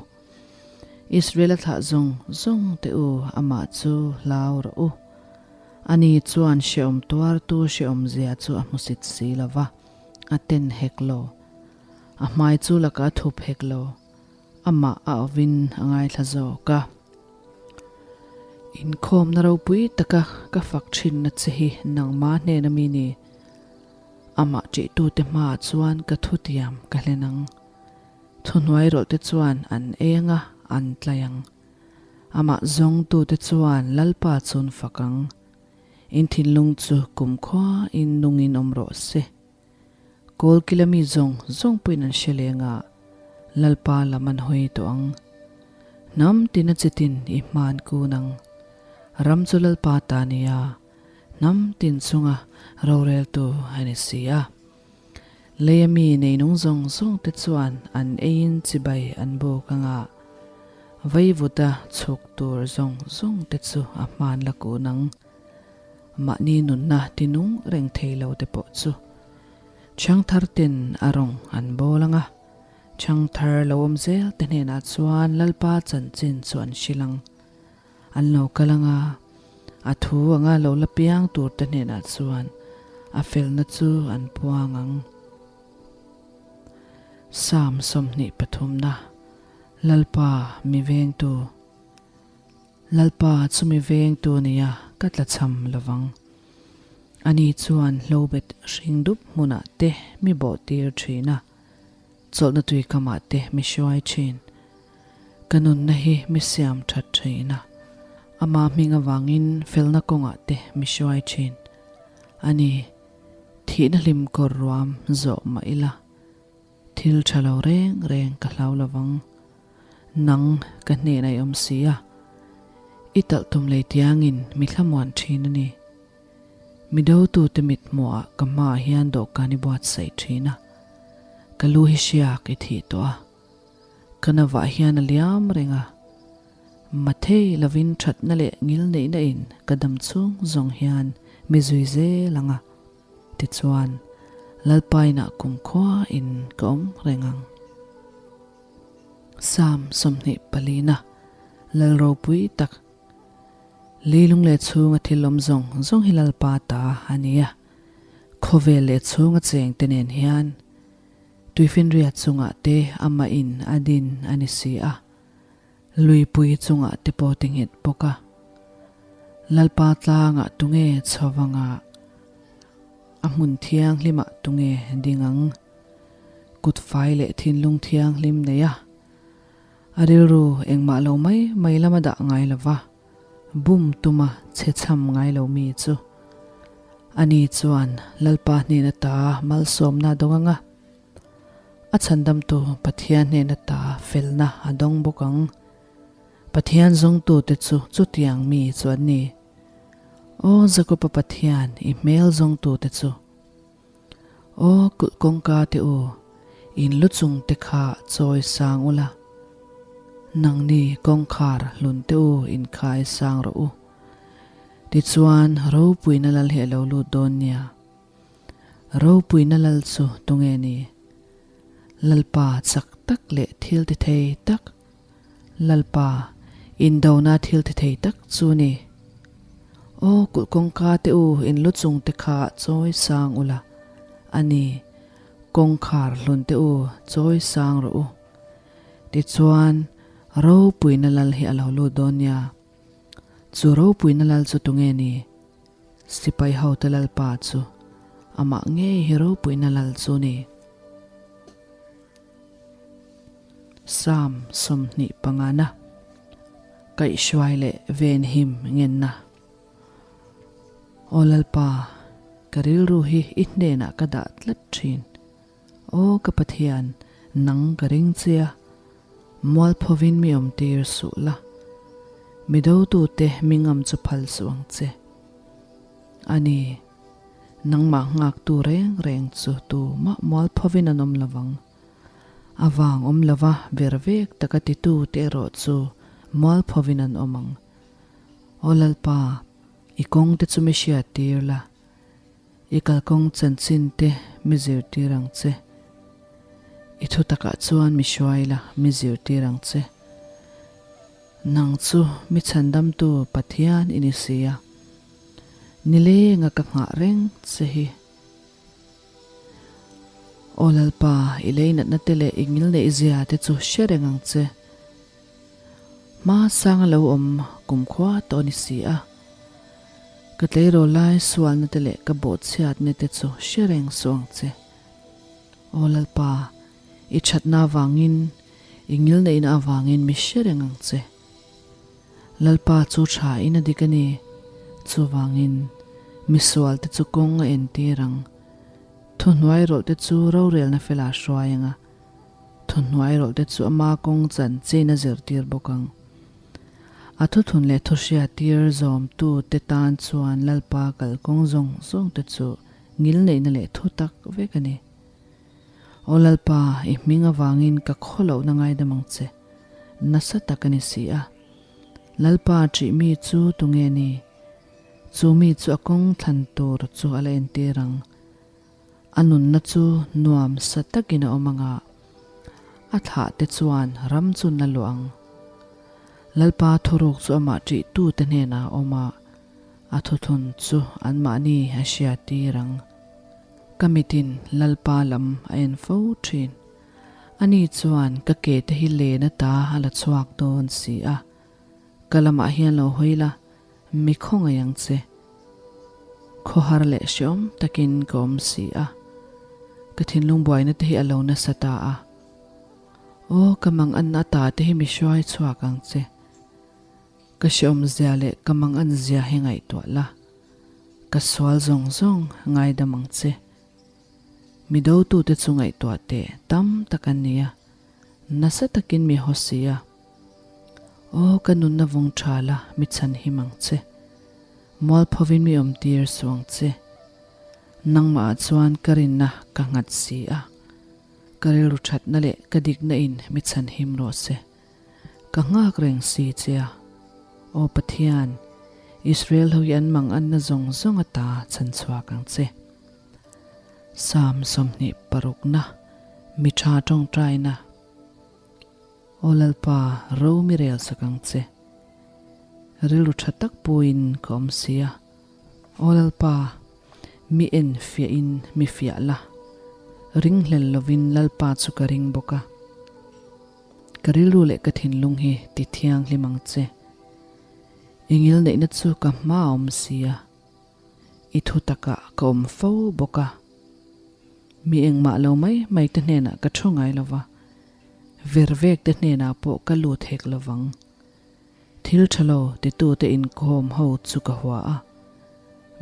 Israel-a thlah zawng zawng teh u, amah chu hlau rawh u. Ani chuan hrehawm tuartu hrehawmzia chu a hmusit si lo va, a ten hek lo. A hmai chu lakah a thup hek lo, amah a awin a ngaithla zawk a. Inkhawmna ropui taka ka fak thinna che hi nangmah hnena mi ni. Amah ṭihtute hmaah chuan ka thutiam ka hlen ang. Thuhnuai rawlhte chuan an eng a, an tlai ang. Amah zawngtute chuan Lalpa chun fak ang. In thinlung chu kumkhua in nungin awm rawh se. Kawlkila mi zawng zawng pawhin an hre leng a, Lalpa lam an hawi tawh ang. Hnam tina chitin i hman kun ang. Ram chu Lalpa ta nia, hnam tin chunga roreltu a ni si a. Leia mi neinung zawng zawng te chuan an eiin chibai an buk anga veivuta chhuk tur zawng zawng te chu a hman la kun ang. Mahni nunna tinung reng thei lo te pawh chu Chhangthar ten a rawng an bawl anga Chhangthar lo awm zel te hnenah chuan Lalpa chanchin chu an hrilh ang. An lo kal anga, a thu anga lo la piang tur te hnenah chuan a felna chu an puang ang. Psalm 23na, Lalpa mi vengtu. Lalpa chu mi vengtu nia ka tlachham lovang. Ani chuan hlobet hring dup hmunah te mi bawhtir thin a, chawlhna tuikamah te mi hruai thin. Ka nunna hi mi siam that thin a, ama hming avangin felna kawngah te mi hruai thin. A ni, thihna hlim kawr ruam zawh mah ila, thil tha lo reng reng ka hlau lovang. Nang ka hnenah i awm si a, i talh tum lei tiangin mi thlamuan thin a ni. Mi dotute mit hmuhah ka hmaah hian dawhkan i buatsaih thin a, ka lu hi hriak i thih tawh a. Ka navah hian a liam reng a, mathei lovin thatna leh ngilneihna in ka dam chhung zawng hian mi zui zel ang a, tichuan Lalpa inah kumkhua in ka awm reng ang. Psalm 24na Lal ropui tak Leilung leh chhunga thil awm zawng zawng hi Lalpa ta a ni a, khawvel leh chhunga chengte nen hian Tuifinriat chungah te amah in a din a ni si a, luipui chungah te pawh ti nghet bawk a. Lalpa tlangah tunge chhovanga a hmun thianghlimah tunge ding ang? Kut fai leh thinlung thianghlim nei a, a rilru engmah lo mai mai lama dah ngai lova bum tuma chhe chham ngai lo mi chu ani chuan Lalpa hnen ata malsawmna a dawng ang a, a chhandamtu Pathian hnen ata felna a dawng bawk ang. Pathian zawngtute chu chutiang mi chu an ni. Aw Jakoba Pathian, i hmel zawngtute chu. Aw kulh kawngka te u, in lu chung te kha chawi sang ula, nangni kawngkhar hlun te u inkhai sang rawh u. Tichuan ropuina lal hi a lo lut dawn nia. Ropuina lal chu tunge ni? Lalpa chak tak leh thil ti thei tak, Lalpa indona thil ti thei tak chu ni. Aw kulh kawngka te u in lu chung te kha chawi sang ula, a ni, kawngkhar hlun te u chawi sang rawh u. Tichuan ropuina lal hi a lo lut dawn nia. Chu ropuina lal chu tunge ni? Sipai hote Lalpa chu amah ngei hi ropuina lal chu ni. Psalm 25 na Kaihhruai leh venhim ngenna. Aw Lalpa, ka rilru hi i hnenah ka dah tlat thin. Aw ka Pathian, nang ka ring che a, mualphovin mi awmtir suh la, mi dotute mi ngam chu phal suh ang che. A ni, nangmah nghaktu reng reng chu tumah mualphovin an awm lovang. A vang awm lova ver vek taka titute erawh chu mualphovin an awm ang. Aw Lalpa, i kawngte chu mi hriattir la. I kalkawng chanchin te mi zirtir ang che. I thu takah chuan mi hruai la, mi zirtir ang che. Nang chu mi chhandamtu Pathian i ni si a. Nilenga ka nghah reng che hi. Aw Lalpa, i leinatna te leh i ngilneih zia te chu hre reng ang che. Hma sanga lo awm kumkhua tawh a ni si a. Ka tleirawl lai sualna te leh ka bawhchhiatna te chu hre reng suh ang che. Aw Lalpa, i thatna avangin, i ngilneihna avangin mi hre reng ang che. Lalpa chu tha in a dik a ni, chuvangin misual te chu kawng a entir ang. Thuhnuai rawlh te chu rorelna fela hruai ang a, thuhnuai rawlh te chu ama kawng chanchin a zirtir bawk ang. A thuthun leh thuhriattir zawmtu te tan chuan Lalpa kalkawng zawng zawng te chu ngilneihna leh thu tak vek a ni. Aw Lalpa, i hming avangin ka khawlohna ngaidam ang che. Nasa tak a ni si a. Lalpa ṭih mi chu tunge ni? Chu mi chu a kawng thlan tur chu a la entir ang. A nunna chu nuam sa takin a awm ang a, a thlah te chuan ram chu na luah ang. Lalpa thuruk chu amah ṭihtute hnenah a awm a, a thuthlun chu anmahni a hriattir ang. Ka mitin Lalpa lam a en fo ṭhin. Ani chuan ka ke te hi len ata a la chhuak dawn si a, ka lamah hian lo hawi la, Mi khawngaih ang che. Khawhar leh hreawm takin ka awm si a. Ka thinlung buaina te hi a lo nasa ta a. Aw, ka mang anna ta te hi mi hruai chhuak ang che. Ka hreawm zia leh ka mang an zia hi ngaihtuah la. Ka sual zawng zawng ngaidam ang che. Mi dotute chu ngaihtuah teh tam tak an ni a. Nasa takin mi haw si a. Aw ka nunna vawng tha la mi chhan him ang che. Mualphovin mi awm tir suh ang che. Nangmah ah chuan ka rinna ka nghat si a. Ka rilru thatna leh ka dikna in mi chhanhim rawh se. Ka nghak reng si che a. Aw Pathian, Israel ho hi an manganna zawng zawng ata chhanchhuak ang che. Psalm 26 na, Mi tha tawngtaina. Aw Lalpa, ro mi rel sak ang che. Rilru tha tak puiin ka awm si a. Aw Lalpa, mi en fiahin mi fiah la. Ringhlel lovin Lalpa chu ka ring bawk a. Ka rilru leh ka thinlung hi ti thianghlim ang che. I ngilneihna chu ka hma a awm si a. I thu takah ka awm fo bawk a. Mi engmah lo mai mai te hnenah ka thu ngai lo va, vervek te hnenah pawh ka lut hek lo vang. Thil tha lo titute inkawm ho chu ka hua a,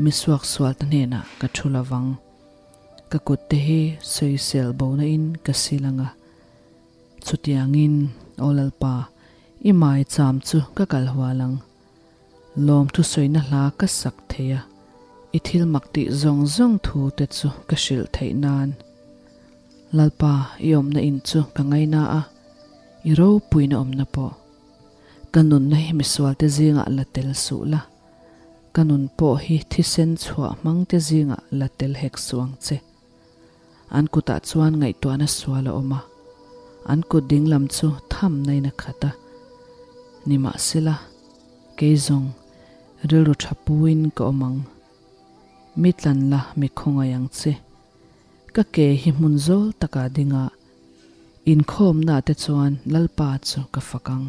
mi suaksual te hnenah ka thu lo vang. Ka kut te hi sawisel bona in ka sil ang a. Chutiangin, Aw Lalpa, i maicham chu ka kal hual ang. Lawmthusawina hla ka sak thei a, i thil mak tih zawng zawng thu te chu ka hrilh theih nan. Lalpa, i awmna in chu ka ngaina a, i ropuina awmna pawh. Ka nunna hi misualte zingah la tel suh la, ka nun pawh hi thisen chhuah hmangte zingah la tel hek suh ang che. An kutah chuan ngaihtuahna sual a awm a, an kut dinglam chu thamnain a khat a. Nimahsela, kei zawng rilru tha puin ka awm ang. Mi tlan la mi khawngaih ang che. Ka ke hi hmun zawl takah ding a, inkhawmnaah te chuan Lalpa chu ka fak ang.